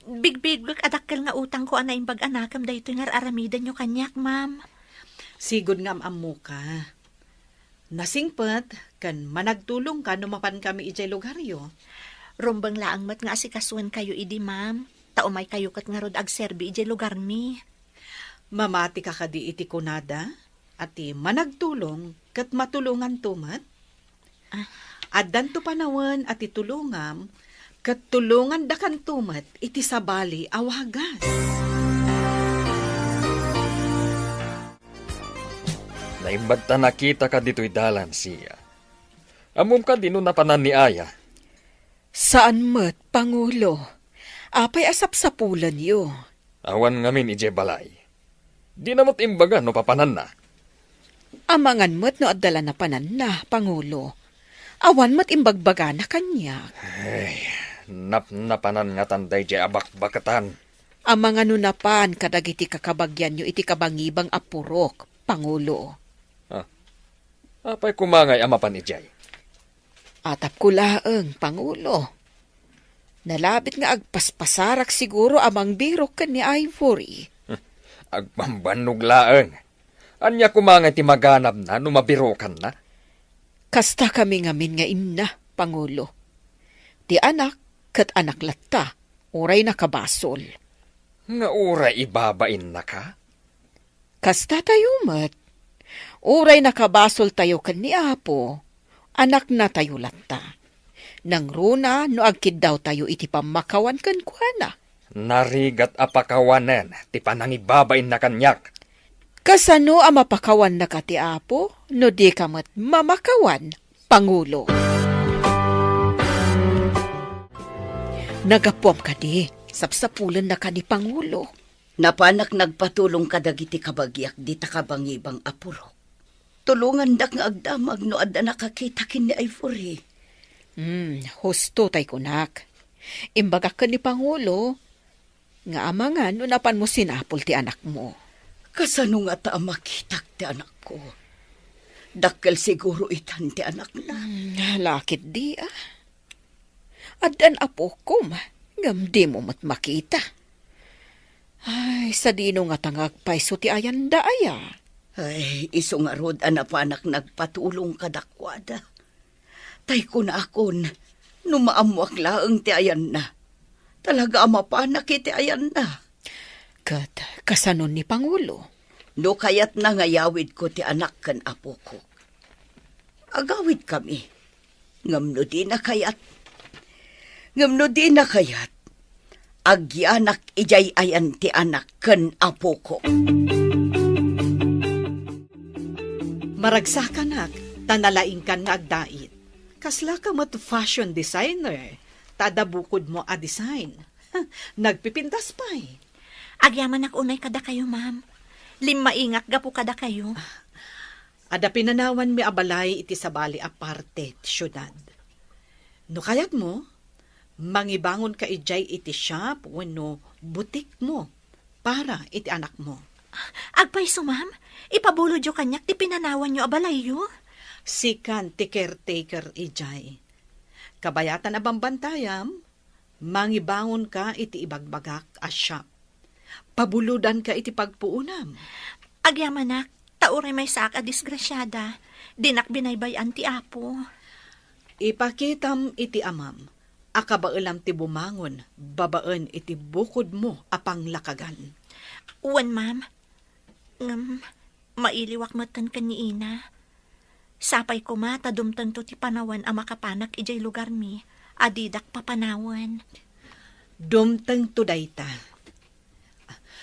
Bigbigbek a dakkel nga utangko a naimbag a nakem daytoy nga ar-aramidenyo kaniak, ma'am. Sigud nga am-ammoka. Nasingpet ken managtulongka no mapankami idiay lugaryo. Rumbeng laeng met nga asikasuenkayo idi, ma'am. Ta umaykayo ket ngarud agserbi idiay lugarmi. Mamatika kadi iti kunada a ti managtulong ket matulonganto met? Ah. Addanto panawen a ti tulongam ket tulongandakanto met iti sabali a wagas. Naimbag ta nakitaka ditoy dalan, Sia. Ammom kadi no napanan ni Aya? Saan met, Pangulo. Apay a sapsapulenyo? Awan ngamin idiay balay. Dina met imbaga no papananna. Amangan met no adda la napananna, Pangulo. Awan met imbagbagana kaniak. Ay, napnapanan ngatan daydiay a bakbaketan. Amangan no napan kadagiti kakabagianyo iti kabangibang a purok, Pangulo. Ah, apay koma ngay a mapan idiay? Atapko laeng, Pangulo. Nalabit nga agpaspasarak siguro a mangbirok ken ni Ivory. Agpambannog laeng. Ania koma nga ti maganabna no mabirokanna? Kasta kami ngamin nga inna, Pangulo. Ti anak ket anak latta, uray nakabasol. Nga uray ibabainnaka? Kasta tayo met. Uray nakabasoltayo ken ni Apo, anaknatayo latta. Nangruna no agkiddawtayo iti pammakawan kenkuana. Narigat a pakawanen ti panangibabainna kaniak. Kasano a mapakawannaka ti Apo no dika met mamakawan, Pangulo? Nagapuam kadi, sapsapulennaka ni Pangulo. Napanak nagpatulong kadagiti kabagiak dita kabangibang a purok. Tulongandak nga agdamag no adda nakakita ken ni Ivory. Hmm, husto tay kunak. Imbagak ken ni Pangulo nga amangan no napanmo sinapul ti anakmo. Kasano ngata a makitak ti anakko? Dakkel siguro itan ti anakna. Hmm, lakit di, ah. Addan apokom, ngem dimo met makita. Ay, sadino ngata nga agpayso ti ayanda aya? Ay, isu ngarud a napanak nagpatulong kadakuada. Tay kunakon, no maammoak laeng ti ayanna, talaga a mapanak iti ayanna. Ket kasano ni Pangulo? No kayatna nga yawidko ti anak ken apokok, agawidkami. Ngem no dina kayat, ngem no dina kayat, agyanak idiay ayan ti anak ken apokok. Maragsakanak, ta nalaingkan nga agdait. Kaslaka met fashion designer, ta adda bukodmo a design. Nagpipintas pay. Agyamanak unay kadakayo, ma'am. Limmaingak gapu kadakayo. Adda pinanawanmi a balay iti sabali a parte ti siudad. No kayatmo, mangibangonka idiay iti shop wenno butikmo para iti anakmo. Agpayso, ma'am? Ipabulodyo kaniak ti pinanawanyo a balayyo? Sikan ti caretaker idiay. Kabayatan a bambantayam, mangibangonka iti ibagbagak a shop. Pabulodanka iti pagpuonam. Agyamanak, ta uray maysaak a disgrasiada, dinak binaybay-an ti Apo. Ipakitam iti amam a kabaelam ti bumangon babaen iti bukodmo a panglakagan. Wen, ma'am. Ngem, mailiwak metten ken ni Ina. Sapay koma ta dumtengto ti panawen a makapanak idiay lugarmi a didak papanawen. Dumtengto dayta.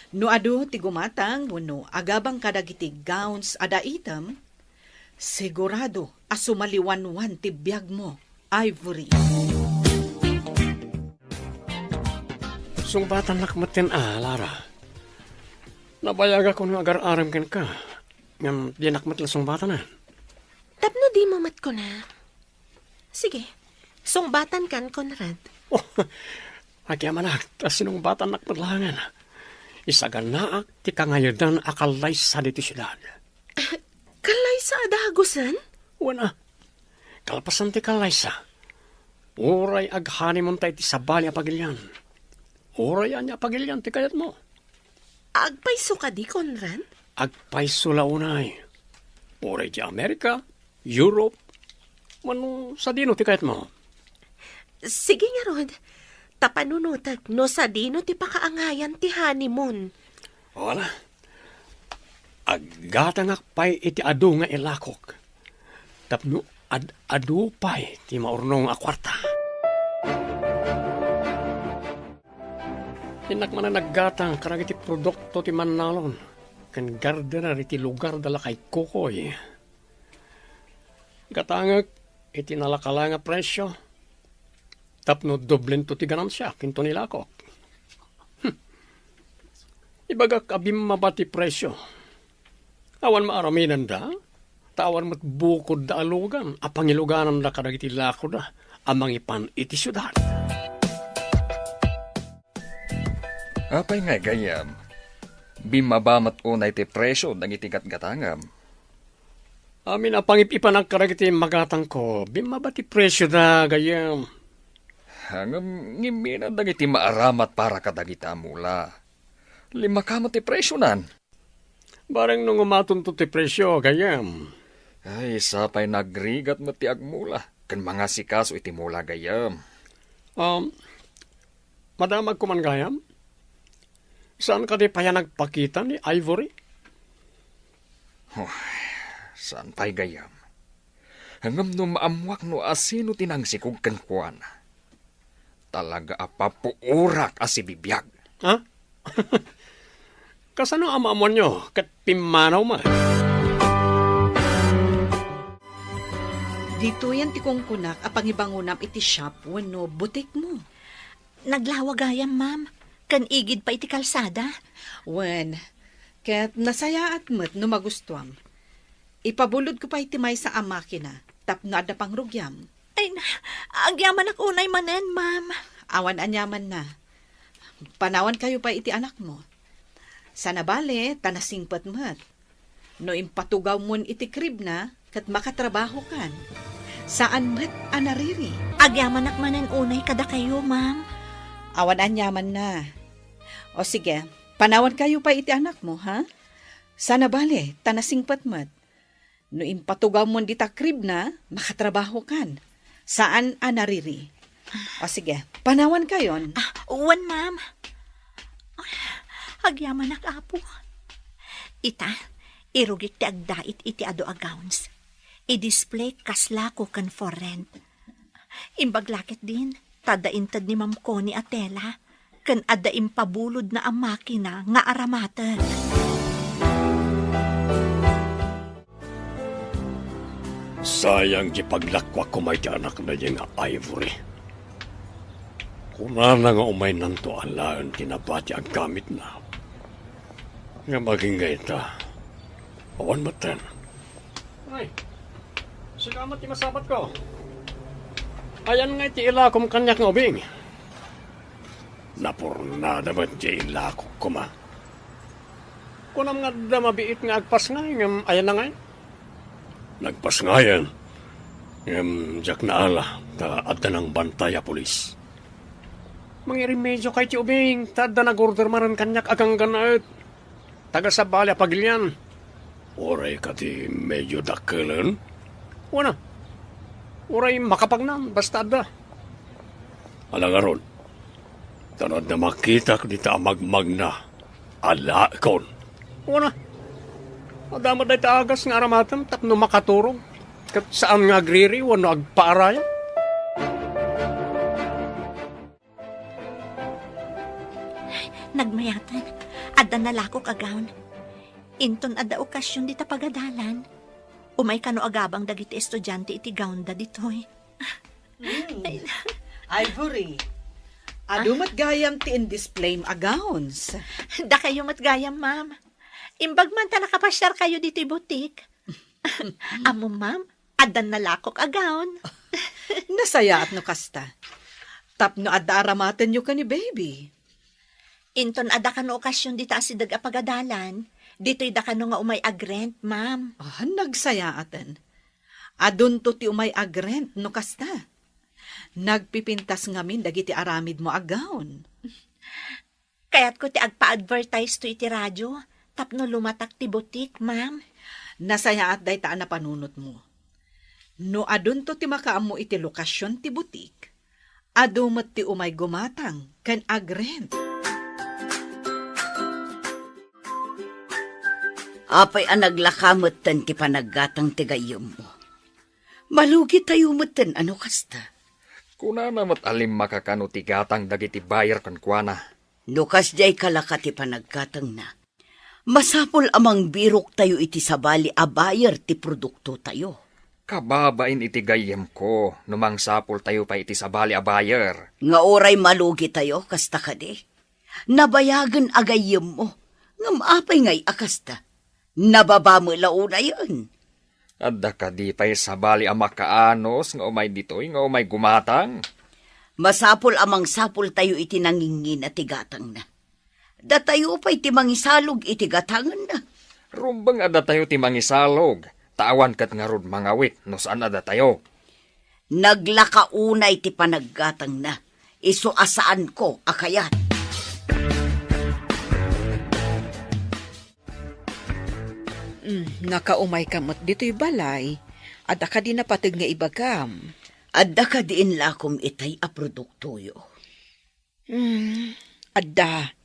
No adu ti gumatang wenno agabang kadagiti gowns a daitem, sigurado a sumaliwanwan ti biagmo, Ivory. Sungbatannak metten a, Lara. Nabayagakon nga agar-arem kenka, ngem dinak met la sungbatanen. Tapno dimo met kuna. Sige, sungbatankan, Conrad. Oh, agyamanak, ta sinungbatannak met laengen. Isaganaak ti kangayedan a kallaysa ditoy siudad. Kallaysa a dagusen? Wen a, kalpasan ti kallaysa, uray aghoneymoonta iti sabali a pagilian. Uray ania a pagilian ti kayatmo. Agpayso kadi, Conrad? Agpayso la unay. Uray ti Amerika, Europe, wenno sadino ti kayatmo. Sige ngarud, ta panunotek no sadino ti pakaangayan ti honeymoon. Wala. Aggatangak pay iti adu nga ilakok. Tapno ad-adu pay ti maurnong a kuarta. Innak manen naggatang kadagiti produkto ti mannalon ken gardener iti lugar da lakay Kukoy. Gatangek iti nalakalay nga presio tapno doblento ti ganansiak inton ilakok. Hmm. Ibagak a bimmaba ti presio. Awan maaramidanda, ta awan met bukodda a lugan a pangilugananda kadagiti lakoda a mangipan iti siudad. Apay ngay, gayyem? Bimmaba met unay ti presio dagiti gatgatangem? Amin a pangip-ipanak kadagiti magatangko, bimmaba ti presioda, gayyem. Ngem ngimminat dagiti maaramat para kadagita a mula. Limmakam ti presionan. Bareng no ngumatonto ti presio, gayyem. Ay, sapay nagrigat met ti agmula ken mangasikaso iti mula, gayyem. Um, madamagko man, gayyem? Saan kadi pay a nagpakita ni Ivory? Huh, saan pay, gayyem? Ngem no maammuak no asino ti nangsikog kenkuana, talaga a papuorak a sibibiag. Ha? Kasano a maammuanyo ket pimmanaw met? Ditoyen ti kunkunak a pangibangonam iti shop wenno butikmo. Naglawa gayam, ma'am, ken igid pay iti kalsada. Wen, ket nasayaat met no magustuam. Ipabulodko pay ti maysa a makina tapno adda pangrugiam. Ay, na, agyamanak unay manen, ma'am. Awan aniamanna. Panawankayo pay iti anakmo. Sana bale, ta nasingpet met. No impatugawmon iti kribna, ket makatrabahokan. Saan met a nariri. Agyamanak manen unay kadakayo, ma'am. Awan aniamanna. O sige, panawankayo pay iti anakmo, ha? Sana bale, ta nasingpet met. No impatugawmon dita kribna, makatrabahokan. Saan a nariri. O sige, panawankayon. Ah, wen, ma'am. Agyamanak, Apo. Ita, irugik ti agdait iti adu a gowns. I-display kas lako ken for rent. Imbag la ketdin, ta adda inted ni Ma'am Connie a tela, ken adda impabulodna a makina nga aramaten. Sayang ti paglakuak koma iti anakna diay nga Ivory. Kunana nga umaynanto alaen ti nabati a gamitna. Ngem agingga ita, awan metten. Ay, sika met ti masabatko. Ayan nga iti ilakom kaniak nga ubing? Napurnada met ti ilakok koma. Kunam nga adda mabiit nga agpasngay, ngem ayan na ngay? Nagpasngayen, ngem diak naala ta adda nangbantay a pulis. Mangirimedioka iti ubing, ta adda nag-order manen kaniak a ganggannaet. Taga sabali a pagilian. Uray kadi medio dakkelen? Wen a. Uray makapagnan, basta adda. Ala ngarud, ta no adda makitak dita a magmagna, alaekon. Wen a. Adda met dayta agas nga aramatem tapno makaturog, ket saan nga agriri wenno agpaarayan. Nagmayaten. Adda nalakok a gown. Inton adda okasion dita pagadalan, umay kano agabang dagiti estudiante iti gownda ditoy. Hmm. Ay, Ivory, adu met gayam ti indisplayem a gowns. Dakayo met gayam, ma'am. Imbag man ta nakapasiarkayo ditoy butik. Ammo, ma'am, addan nalakok a gown. Nasayaat no kasta. Tapno adda aramatenyo ken ni baby. Inton adda kano okasion dita asideg a pagadalan, ditoy da kano nga umay agrent, ma'am. Ah, nagsayaaten. Adunto ti umay agrent no kasta. Nagpipintas ngamin dagiti aramidmo a gown. Kayatko ti agpa-advertise to iti radio tapno lumatak ti butik, ma'am. Nasayaat dayta a napanunotmo. No adunto ti makaammo iti lokasion ti butik, adu met ti umay gumatang ken agrent. Apay a naglaka metten ti panaggatang ti gayyemmo? Malugitayo metten a no kasta. Kunana met a limmaka kano ti gatang dagiti buyer kenkuana. No kasdiay kalaka ti panaggatangna, masapul a mangbiroktayo iti sabali a buyer ti produktotayo. Kababain iti gayyemko no mangsapultayo pay iti sabali a buyer. Nga uray malugitayo, kasta kadi? Nabayagen a gayyemmo, ngem apay ngay a kasta? Nababa met la unayen. Adda kadi pay sabali a makaanus nga umay ditoy nga umay gumatang? Masapul a mangsapultayo iti nangingina ti gatangna. Datayo pay ti mangisalog iti gatangenna. Rumbeng a datayo ti mangisalog, ta awan ket ngarud mangawit no saan a datayo. Naglaka unay ti panaggatangna, isu a saanko a kayat. Mm, nakaumayka met ditoy balay. Adda kadi napateg nga ibagam? Adda kadi inlakom itay a produktoyo? Mm, adda.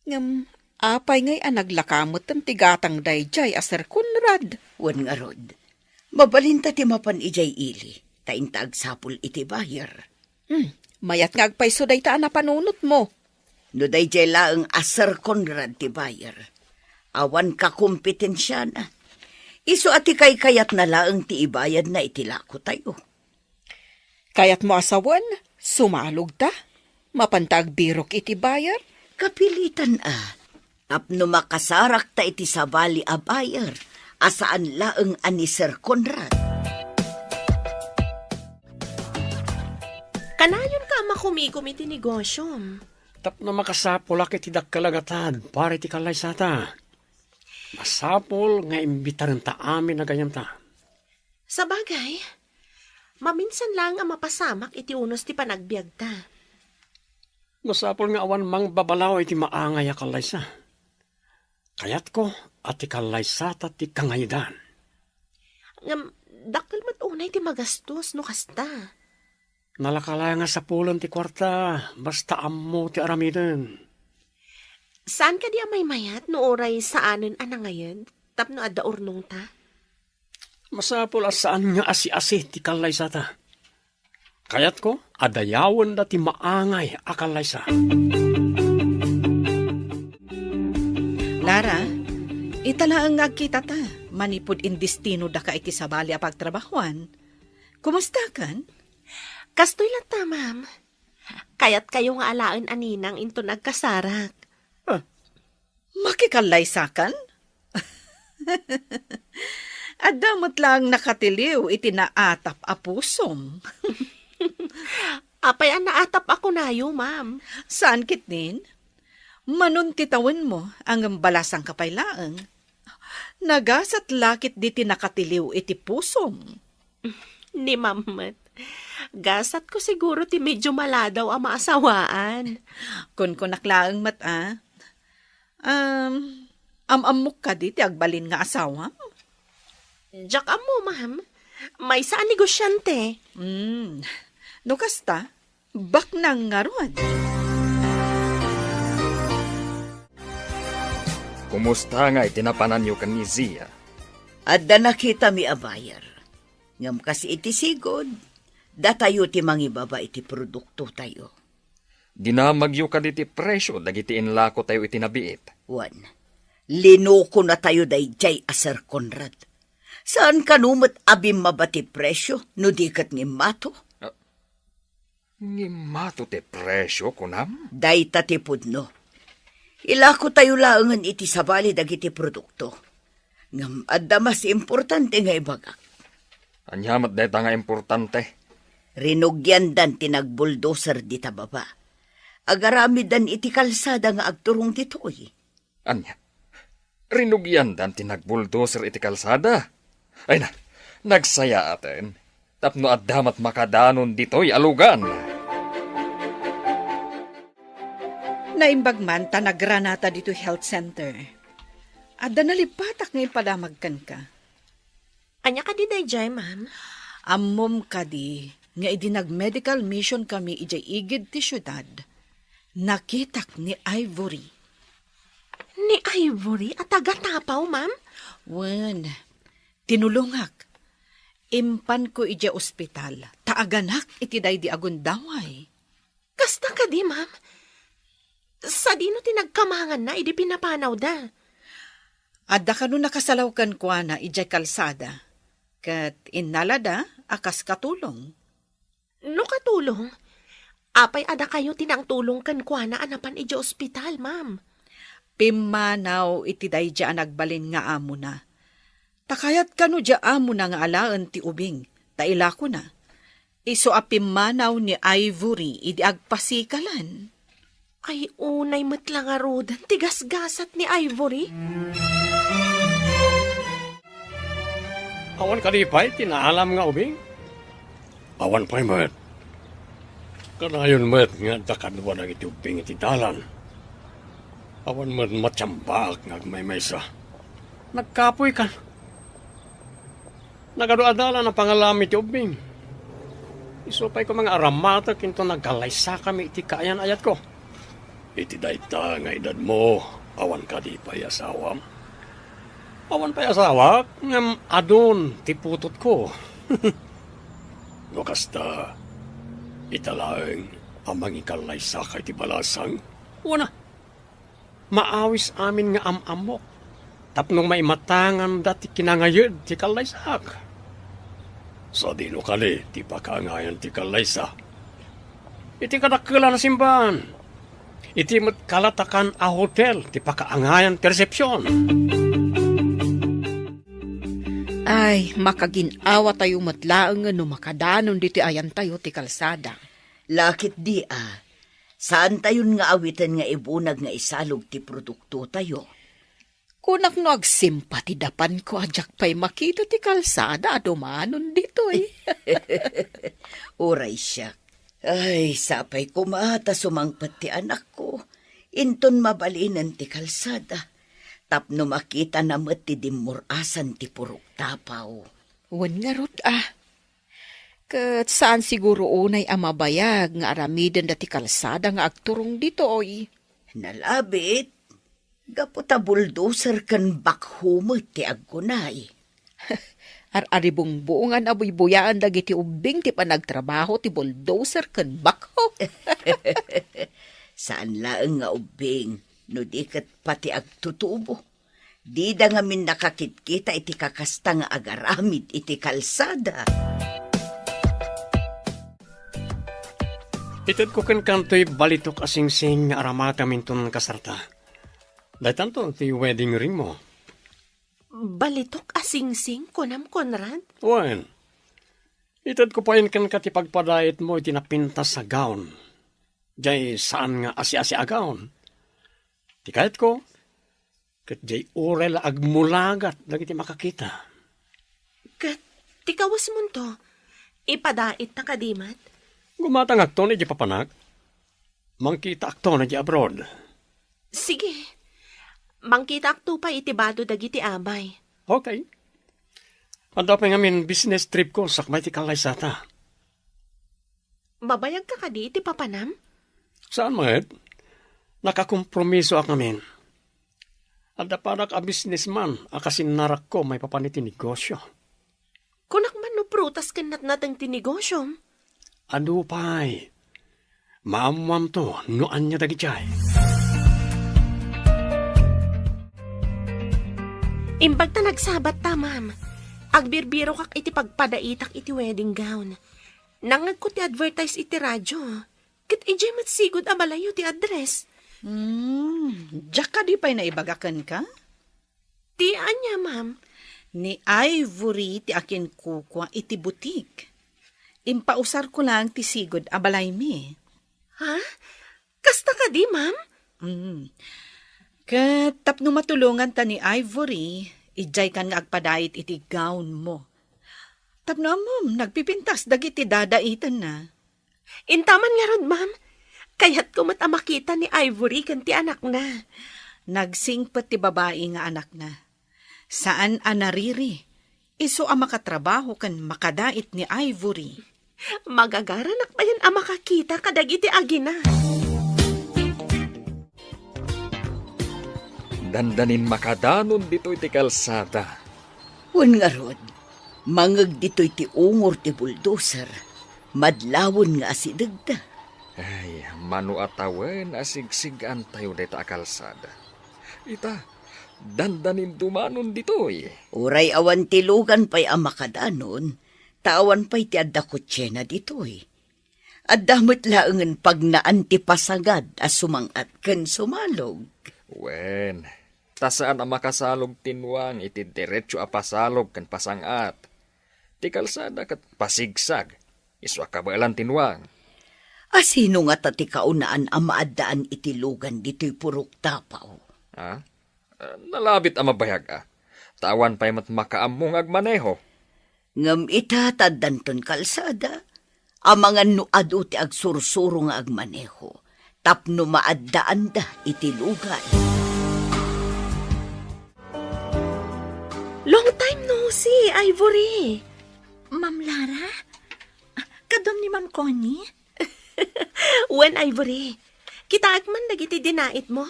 Ngem apay ngay a naglaka metten ti gatang daydiay a Sir Conrad? Wen ngarud, mabalinta ti mapan idiay ili, ta inta agsapul iti buyer. Hmm, mayat nga agpayso dayta a napanunotmo. No daydiay laeng a Sir Conrad ti buyer, awan kakompetensiana. Isu a ti kaykayatna laeng ti ibayadna iti lakotayo. Kayatmo a sawen, sumalogta? Mapanta agbirok iti buyer? Kapilitan a. Tapno makasarakta iti sabali a buyer a saan laeng a ni Sir Conrad. Kanayonka a makumikom iti negosiom. Tapno makasapulak iti dakkel a gatad para iti kallaysata. Masapul nga imbitarenta amin a gayyemta. Sabagay, maminsan laeng a mapasamak iti unos ti panagbiagta. Masapul nga awan mangbabalaw iti maangay a kallaysa. Kayatko a ti kallaysata ti kangayedan. Ngem, dakkel met unay ti magastos no kasta. Nalaka laeng a sapulen ti kuarta, basta ammo ti aramiden. Saan kadi a maymayat no uray saanen a nangayed tapno adda urnongta? Masapul a saan nga asi-asi ti kallaysata. Kayatko a dayawenda ti maangay a kallaysa. Lara, ita laeng nga agkitata manipud indestinodaka iti sabali a pagtrabahoan. Kumustakan? Kastoy latta, ma'am. Kayatkayo nga alaen a ninang inton agkasarak. Ah, makikallaysakan? Adda met laeng nakatiliw iti naatap a pusom. Apay a naatap a kunayo, ma'am? Saan ketdin? Manon ti tawenmo, ngem balasangka pay laeng. Nagasat la ketdi ti nakatiliw iti pusom. Ni ma'am met. Gasatko siguro ti medyo maladaw a maasawaan. Kunkunak laeng met, a. Um, am-ammok kadi ti agbalin nga asawam? Diak ammo, ma'am. Maysa a negosyante. Hmm. No kasta, baknang ngarud. Kumusta nga iti napananyo ken ni Zia? Adda nakitami a buyer. Ngem kas iti sigud, datayo ti mangibaba iti produktotayo. Dinamagyo kadi ti presio dagiti inlakotayo iti nabiit. Wen, linukonatayo daydiay a Sir Conrad. Saan kano met a bimmaba ti presio no di ket ngimmato? Ah, ngimmato ti presio, kunam? Dayta ti pudno. Ilakotayo laengen iti sabali dagiti produkto. Ngem adda mas importante nga ibagak. Ania met dayta nga importante? Rinugiandan ti nagbulldozer dita baba. Agaramidan iti kalsada nga agturong ditoy. Ania? Rinugiandan ti nagbulldozer iti kalsada? Ay na, nagsayaaten. Tapno adda met makadanon ditoy a lugan. Naimbag man ta nagranata ditoy health center. Adda nalippatak nga impadamag kenka. Ania kadi daydiay, ma'am? Ammom kadi nga idi nag-medical mission kami idiay igid ti siudad, nakitak ni Ivory. Ni Ivory a taga Tapaw, ma'am? Wen, tinulongak. Impanko idiay ospital, ta aganak iti daydi a gundaway. Kasta kadi, ma'am? Sadino ti nagkamanganna idi pinapanawda? Adda kano nakasalaw kenkuana idiay kalsada, ket innalada a kas katulong. No katulong, apay a dakayo ti nangtulong kenkuana a napan idiay ospital, ma'am? Pimmanaw iti daydi a nagbalin nga amona. Ta kayat kano diay amona nga alaen ti ubing, ta ilakona. Isu a pimmanaw ni Ivory idi agpasikalan. Ay, unay met la ngaruden ti gasgasat ni Ivory? Awan kadi pay ti naalam nga ubing? Awan pay met. Kanayon met nga adda kadua dagiti ubbing iti dalan. Awan met matiambaak nga agmaymaysa. Nagkapoy kan. Nagadu-adalan a pangalam iti ubbing. Isu pay koma nga aramatek inton nagkallaysakami iti kaayan-ayatko. Iti dayta nga edadmo, awan kadi pay asawam? Awan pay asawak, ngem adun ti putotko. No kasta, ita laeng a mangikallaysaka iti balasang? Wen a, maawis amin nga am-ammok tapno maimatanganda ti kinangayed ti kallaysaak. Sadino kadi ti pakaangayan ti kallaysa? Iti kadakkelan a simbahan. Iti met kalatakan a hotel ti pakaangayan ti resepsion. Ay, makagin-awatayo met laeng no makadanon ditoy ayantayo ti kalsada. Lakit di a, saantayon nga awiten nga ibunag nga isalog ti produktotayo. Kunak no agsimpa ti dapanko a diak pay makita ti kalsada a dumanon ditoy. Uray siak. Ay, sapay koma ta sumangpet ti anakko. Inton mabalinen ti kalsada. Tapno makitana met ti dimmur-asan ti purok Tapaw. Wen ngarud a. Ket saan siguro unay a mabayag nga aramidenda ti kalsada nga agturong ditoy. Nalabit, gapu ta bulldozer ken backhoe met ti agkunay. Ar-aribungbungan a buybuyaan dagiti ubbing ti panagtrabaho ti bulldozer ken backhoe. Saan laeng nga ubbing, no di ket pati agtutubo. Dida ngamin nakakitkita iti kakasta nga agaramid iti kalsada. Itedko kenka toy balitok a singsing nga aramatem inton kasarta. Daytanto ti wedding ringmo. Balitok a singsing, kunam, Conrad? Wen, itedko payen kenka ti pagpadaitmo iti napintas a gown. Jay saan nga asi-asi a gown. Ti kayatko, ket jay uray la agmulagat dagiti makakita. Ket ti kawesmonto, ipadaitta kadi met? Gumatangakton iti papanak. Mangkitaakton iti abroad. Sige. Mangkitaakto pay iti bado dagiti amay. Okay. Adda pay ngamin business tripko sakbay ti kallaysata. Mabayagka kadi iti papanam? Saan met? Nakakompromisoak ngamin. Adda panak a businessman a kasinnarakko maipapan iti negosio. Kunak man no prutas ken natnateng ti negosyom? Adu pay. Maammoamto no ania dagidiay. Imbag ta nagsabat ta, ma'am. Agbirbirokak iti pagpadaitak iti wedding gown. Nangngegko ti advertise iti radio. Ket idiay met sigud a balayyo ti address. Hmm, diak kadi pay naibaga kenka? Ti ania, ma'am? Ni Ivory ti akinkukua iti butik. Impausarko laeng ti sigud a balaymi. Ha? Kasta kadi, ma'am? Mm. Ket tapno matulonganta ni Ivory, idiaykan nga agpadait iti gown mo. Tapno ammom, nagpipintas dagiti dadaitenna. Intaman ngarud, ma'am. Kayatko met a makita ni Ivory ken ti anakna. Nagsingpet ti babai nga anakna. Saan a nariri, isu a makatrabaho ken makadait ni Ivory. Magagaranak payen a makakita kadagiti agina. Dandanin makadanon ditoy ti kalsada. Wen ngarud, mangeg ditoy ti ungor ti bulldozer, madlawen nga asidegda. Ay, mano a tawen a sigsig-antayo dayta a kalsada. Ita, dandanin dumanon ditoy. Uray awan ti lugan pay a makadanon, ta awan pay ti adda kotsena ditoy. Adda met laengen pagnaan ti pasangad a sumang-at ken sumalog. Wen, ta saan a makasalog ti nuang iti diretso a pasalog ken pasang-at. Ti kalsada ket pasigsag, isu a kabaelan ti nuang. A sino ngata ti kaunaan a maaddaan iti lugan ditoy purok tapaw? Ha? Ah, nalabit a mabayag a. Ta awan pay met makaammo nga agmaneho. Ngem ita ta addanton kalsada, amangan no adu ti agsursuro nga agmaneho, tapno maaddaanda iti lugan. Long time no see, Ivory. Ma'am Lara? Ah, kaduam ni Ma'am Connie? Wen, Ivory, kitaek man dagiti dinaitmo.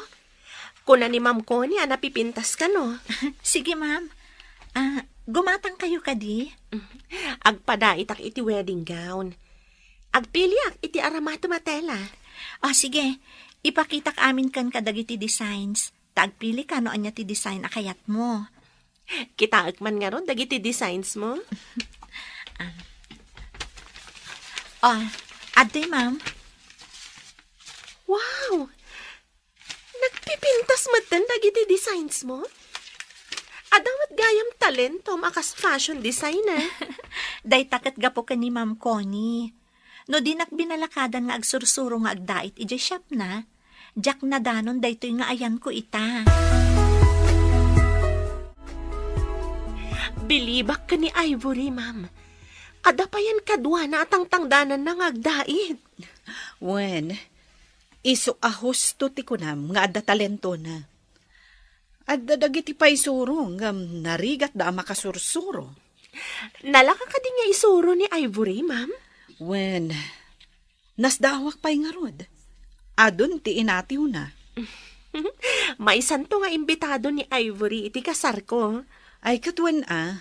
Kuna ni Ma'am Connie a napipintas kano. Sige, ma'am. Ah, gumatang kayo kadi? Agpadaitak iti wedding gown. Agpiliak iti aramatem a tela. Ah, sige. Ipakitak amin kenka dagiti designs. Ta agpilika no ania ti design a kayatmo. Kitaek man ngarud dagiti designs mo? Ah. Ah, adtoy, ma'am. Wow! Nagpipintas metten dagiti designs mo? Adda met gayam talentom a kas fashion designer. Dayta ket gapu ken ni Ma'am Connie. No dinak binalakadan nga agsursuro nga agdait idiay shopna, diak nadanon daytoy nga ayanko ita. Bilibak ken ni Ivory, ma'am. Adda payen kaduana a tangtangdananna nga agdait. Wen, isu a husto ti kunam nga adda talentona. Adda dagiti paisuro ngem narigatda a makasursuro. Nalaka kadi nga isuro ni Ivory, ma'am? Wen, nasdaawak pay ngarud. Adun ti inatiwna. Maysanto nga imbitado ni Ivory iti kasarko. Ay, ket wen a,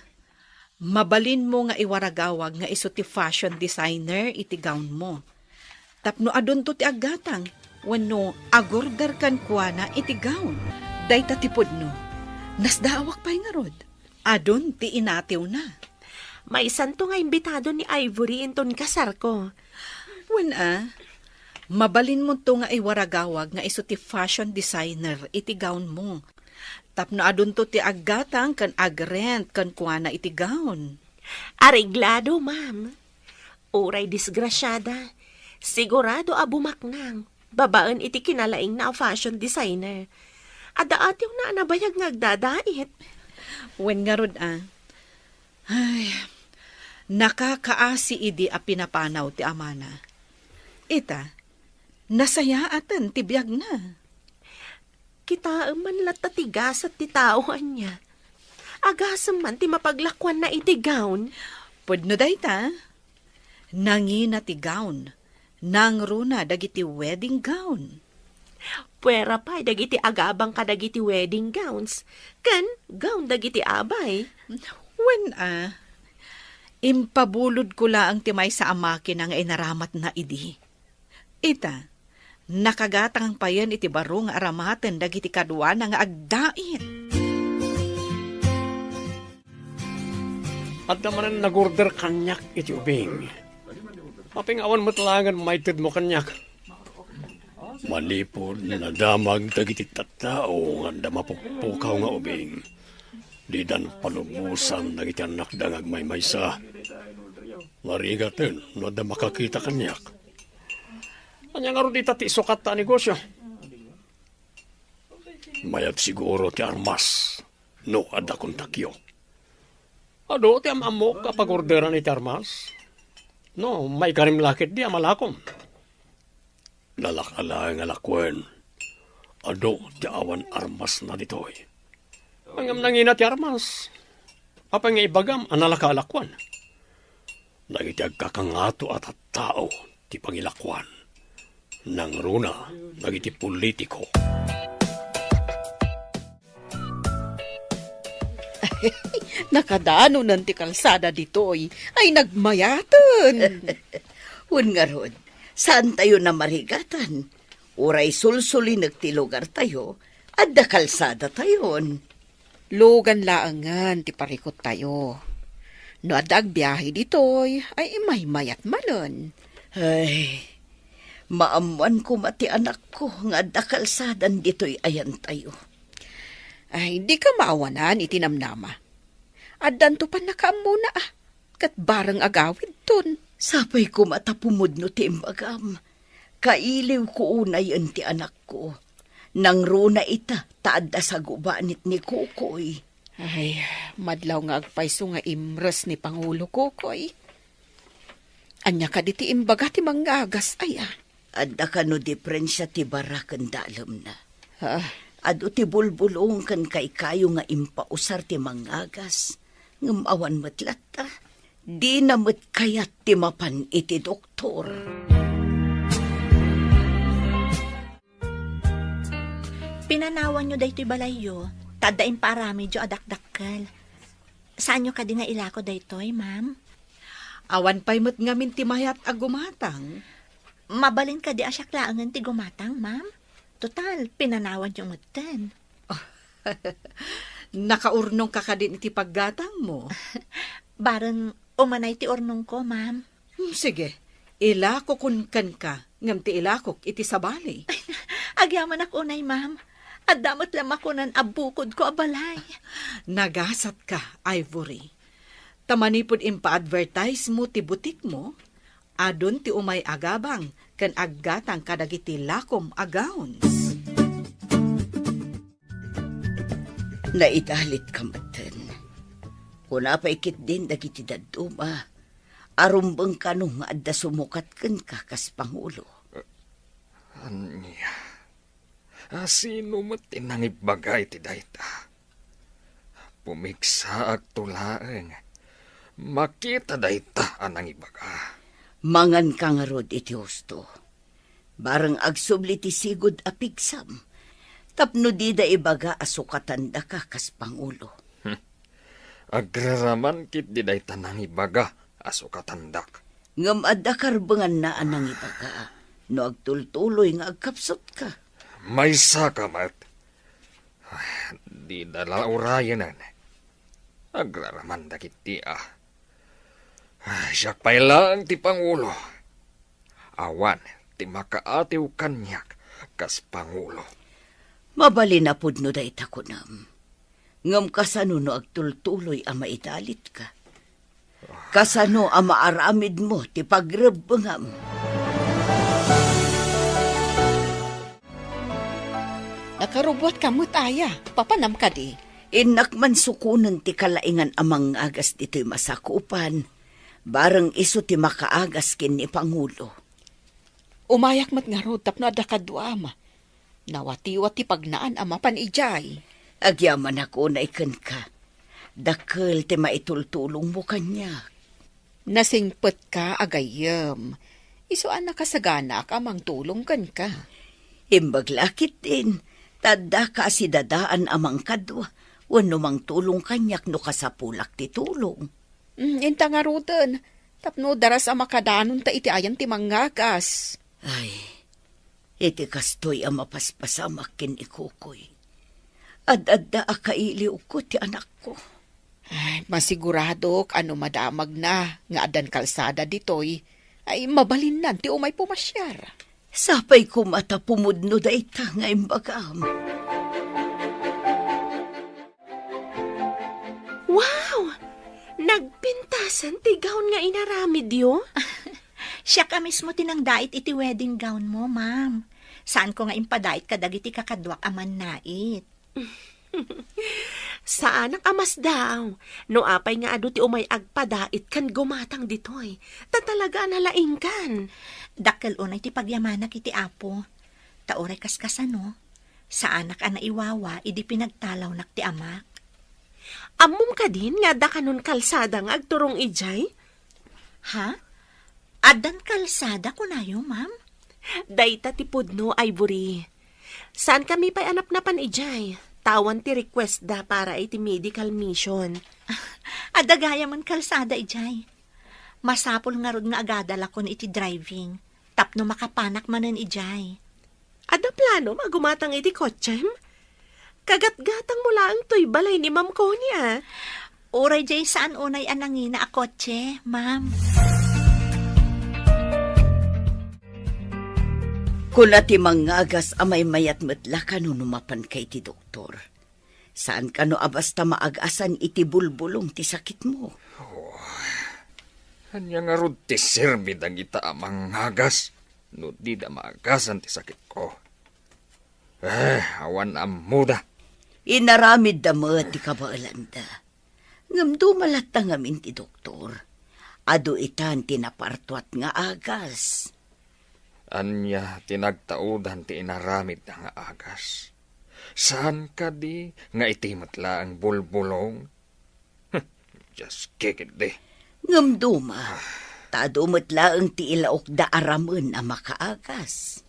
mabalinmo nga iwaragawag nga isu ti fashion designer iti gown mo. Tapno adunto ti aggatang wenno agorder kenkuana iti gown. Dayta ti pudno. Nasdaawak pay ngarud. Adun ti inatiwna. Maysanto nga imbitado ni Ivory inton kasarko. Wen a, mabalinmonto nga iwaragawag nga isu ti fashion designer iti gown mo. Tapno adunto ti aggatang ken agrent kenkuana iti gown. Areglado, ma'am. Uray disgrasiada, sigurado a bumaknang babaen iti kinalaingna a fashion designer. Adda atiwna a nabayag nga agdadait. Wen ngarud a. Ay, nakakaasi idi a pinapanaw ti amana. Ita, nasayaaten ti biagna. Kitaem man latta ti gasat ti tao ania. Agasem man ti mapaglakuanna iti gown. Pudno dayta. Nangina ti gown. Nangruna dagiti wedding gown. Puera pay dagiti agabang kadagiti wedding gowns ken gown dagiti abay. Wen a, impabulodko laeng ti maysa a makina nga inaramatna idi. Ita, nakagatang payen iti baro nga aramaten dagiti kaduana nga agdait. Adda manen nagorder kaniak iti ubing. Apay nga awan met laengen maitedmo kaniak? Manipud nadamag dagiti tattao nga adda mapukpukaw nga ubing, didan palubosan dagiti annakda nga agmaymaysa. Narigaten no adda makakita kaniak. Ania ngarud ita ti isukatta a negosio? Mayat siguro ti armas no adda kontakyo. Adu ti am-ammok a pagorderan iti armas. No, maikarim la ketdi a malakom. Nalaka laeng a lakuen. Adu ti awan armasna ditoy. Ngem nangina ti armas. Apay nga ibagam a nalaka a lakuen? Dagiti agkakangato a tattao ti pangilakuan. Nangruna dagiti politiko. Nakadanonen ti kalsada ditoy. Ay, nagmayaten. Wen ngarud, saantayo a marigatan. Uray sulsulinek ti lugartayo, adda kalsadatayon. Lugan laengen ti parikuttayo. No adda agbiahe ditoy, ay imaymayat manen. Ay, maammoan koma ti anakko nga adda kalsadan ditoy ayantayo. Ay, dika maawanan iti namnama. Addanto pannakaammona, a, ket bareng agawidton. Sapay koma ta pumudno ti imbagam. Kailiwko unayen ti anakko. Nangruna ita ta adda sagubanit ni Kukoy. Ay, madlaw nga agpayso nga imres ni Pangulo Kukoy. Ania kadi ti imbaga ti mangngagas, aya? Adda kano diferensia ti bara ken dalemna? Ah. Adu ti bulbulong ken kaykayo nga impausar ti mangngagas, ngem awan met latta. Dina met kayat ti mapan iti doktor. Pinanawanyo daytoy balayyo, ta adda impaaramidyo a dakdakkel. Saanyo kadi nga ilako daytoy, ma'am? Awan pay met ngamin ti mayat a gumatang. Mabalin kadi a siak laengen ti gumatang, ma'am? Total, pinanawanyo metten. Nakaurnongka kadin iti paggatangmo? Bareng umanay ti urnongko, ma'am. Hmm, sige, ilakokon kenka, ngem ti ilakok iti sabali. Agyamanak unay, ma'am. Adda met la makunan a bukodko a balay. Nagasatka, Ivory. Ta manipud impaadvertise mo ti butikmo, adun ti umay agabang ken aggatang kadagiti lakom a gowns. Naidalitka metten. Kuna pay ketdin dagiti dadduma a rumbeng kano nga adda sumukat kenka kas pangulo. Ania? A, sino met ti nangibaga iti dayta? Pumigsaakto laeng. Makita dayta a nangibaga. Manganka ngarud iti husto. Bareng agsubli ti sigud a pigsam. Tapno dida ibaga a sukatandaka kas pangulo. Hmm. Agraraman ketdi dayta nangibaga a sukatandak. Ngem adda karbenganna a nangibaga no agtultuloy nga agkapsutka. Maysaka met. Ay, dida la urayenen. Agraramanda ketdi a. Ay, siak pay laeng ti pangulo. Awan ti makaatiw kaniak kas pangulo. Mabalin a pudno dayta kunam. Ngem kasano no agtultuloy a maidalitka? Kasano a maaramidmo ti pagrebbengam? Nakarubuatka met aya, papanam kadi? Innak man sukonen ti kalaingan a mangngagas ditoy masakupan, bareng isu ti makaagas ken ni Pangulo. Umayak met ngarud tapno adda kaduam. Nawatiwat ti pagnaan a mapan idiay. Agyamanak unay kenka. Dakkel ti maitultulongmo kaniak. Nasingpetka a gayyem. Isu a nakasaganaak a mangtulong kenka. Imbag la ketdin, ta addaka a sidadaan a mangkadua wenno mangtulong kaniak no kasapulak ti tulong. Mm, inta ngaruden, tapno daras a makadanonta iti ayan ti mangngagas. Ay, iti kastoy a mapaspasamak ken ni Kukoy, ad-adda a kailiwko ti anakko. Ay, masiguradok a no madamagna nga addan kalsada ditoy, ay mabalinnan ti umay pumasiar. Sapay koma ta pumudno dayta nga imbagam. Wow! Nagpintasan ti gown nga inaramidyo? Siak a mismo ti nangdait iti wedding gown mo, ma'am. Saanko nga impadait kadagiti kakaduak a mannait. Saanak a masdaaw. No apay nga adu ti umay agpadait ken gumatang ditoy, ta talaga a nalaingkan. Dakkel unay ti pagyamanak iti Apo. Ta uray kaskasano, saanak a naiwawa idi pinagtalawnak ti amak. Ammom kadin nga adda kanon kalsada nga agturong idiay? Ha? Addan kalsada, kunayo, ma'am? Dayta ti pudno, Ivory. Saankami pay a napnapan idiay, ta awan ti request da para iti medical mission. Adda gayamen kalsada idiay. Masapul ngarud nga agadalakon iti driving, tapno makapanak manen idiay. Adda planom a gumatang iti kotsem? Kagatgatangmo laeng toy balay ni Ma'am Connie, a. Uray diay saan unay a nangina a kotse, ma'am. Kuna ti mangngagas a maymayat met la kano no mapanka iti doktor. Saan kano a basta maagasan iti bulbulong ti sakitmo. Oh, ania ngarud ti serbi dagita a mangngagas no dida maagasan ti sakitko? Eh, awan ammoda. Inaramidda met ti kabaelanda. Ngem duma latta ngamin ti doktor. Adu itan ti napartuat nga agas. Ania ti nagtaudan ti inaramidda nga agas? Saan kadi nga iti met laeng bulbulong? Dios, kikiddi. Ngem duma, ta adu met laeng ti ilaokda a ramen a makaagas.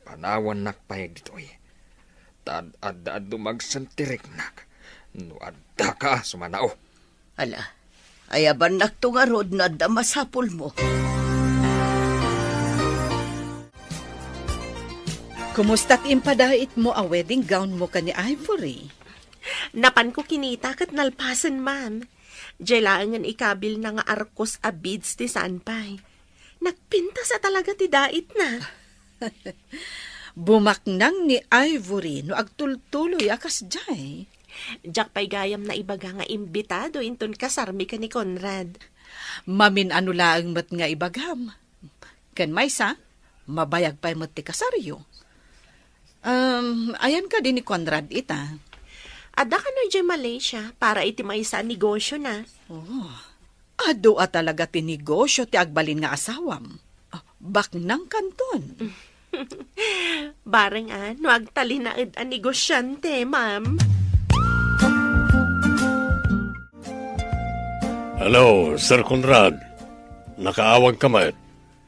Panawannak pay ditoy. Ta ad-, adda adu magsentiriknak no addaka a sumanao. Ala, ayabannakto ngarud no adda masapulmo. Kumusta ti impadaitmo a wedding gown mo ken ni Ivory? Napanko kinita ket nalpasen, ma'am. Diay laengen ikabilna nga arkos a beads ti saan pay. Nagpintas a talaga ti daitna. Bumaknang ni Ivory no agtultuloy a kasdiay. Diak pay gayam naibaga nga imbitado inton kasarmi ken ni Conrad. Mamin-ano laeng met nga ibagam. Ken maysa, mabayag pay met ti kasaryo. Um, ayan kadi ni Conrad ita? Adda kano idiay Malaysia para iti maysa a negosyona. Oh, adu a talaga ti negosyo ti agbalin nga asawam. Ah, baknang kanton. Bareng a, no agtalinaed a negosyante, ma'am. Hello, Sir Conrad. Nakaawag ka met?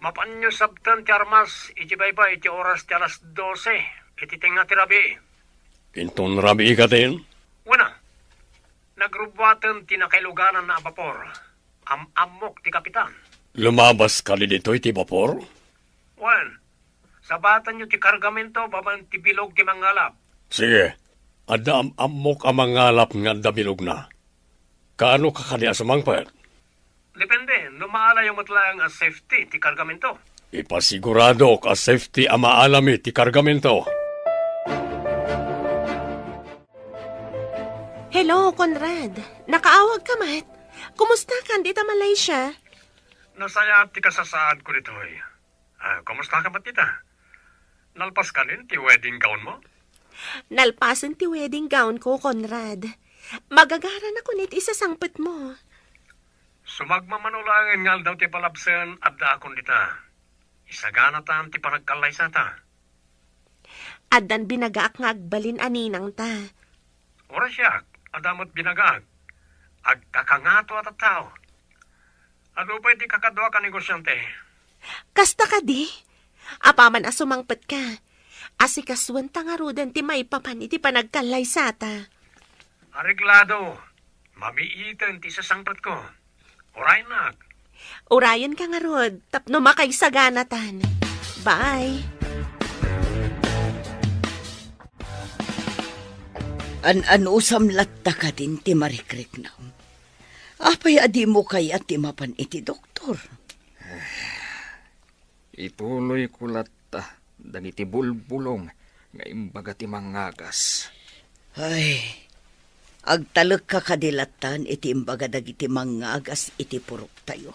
Mapanyo sabten ti armas iti baybay iti oras ti alas dose iti tengnga ti rabii. Inton rabii katin? Wen a, nagrubbuaten ti nakailugananna a bapor. Am-ammok ti kapitan. Lumabas kadi ditoy ti bapor? Wen, sabatanyo ti kargamento babaen ti bilog ti mangalap. Sige, adda am-ammok a mangalap nga adda bilogna. Kaano ka kadi a sumangpet? Depende, no maalayo met laeng a safety ti kargamento. Ipasiguradok a safety a maalami ti kargamento. Hello, Conrad. Nakaawag ka met? Kumusta kan dita Malaysia? Nasayaat ti kasasaadko ditoy. Ah, kumusta ka met dita? Nalpas kanin ti wedding gown mo? Nalpasen ti wedding gown ko, Conrad. Magagaranakon iti isasangpet mo. Sumagmamano laengen nga aldaw ti palabsen, addaakon dita. Isaganatan ti panagkallaysata. Addan binagaak nga agbalin a ninangta. Uray siak, adda met binagaak. Agkakangato a tattao. Adu pay ti kakaduak a negosyante. Kasta kadi? Apaman a sumangpet ka, asikasuenta ngaruden ti maipapan iti panagkallaysata. Areglado. Mamiiten ti isasangpetko. Uraynak. Urayenka ngarud, tapno makaisaganatan. Bye. An-anusam latta kadin ti marikriknam? Apay a dimo kayat ti mapan iti doktor? Ituloyko latta dagiti bulbulong nga imbaga ti mangngagas. Ay, agtalekka kadi lattan iti imbaga dagiti mangngagas iti puroktayo.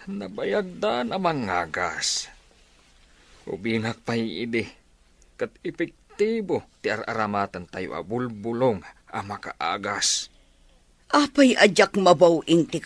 Nabayagdan a mangngagas. Ubingak pay idi, ket epektibo ti ar-aramatentayo a bulbulong a makaagas. Apay a diak mabaw-in ti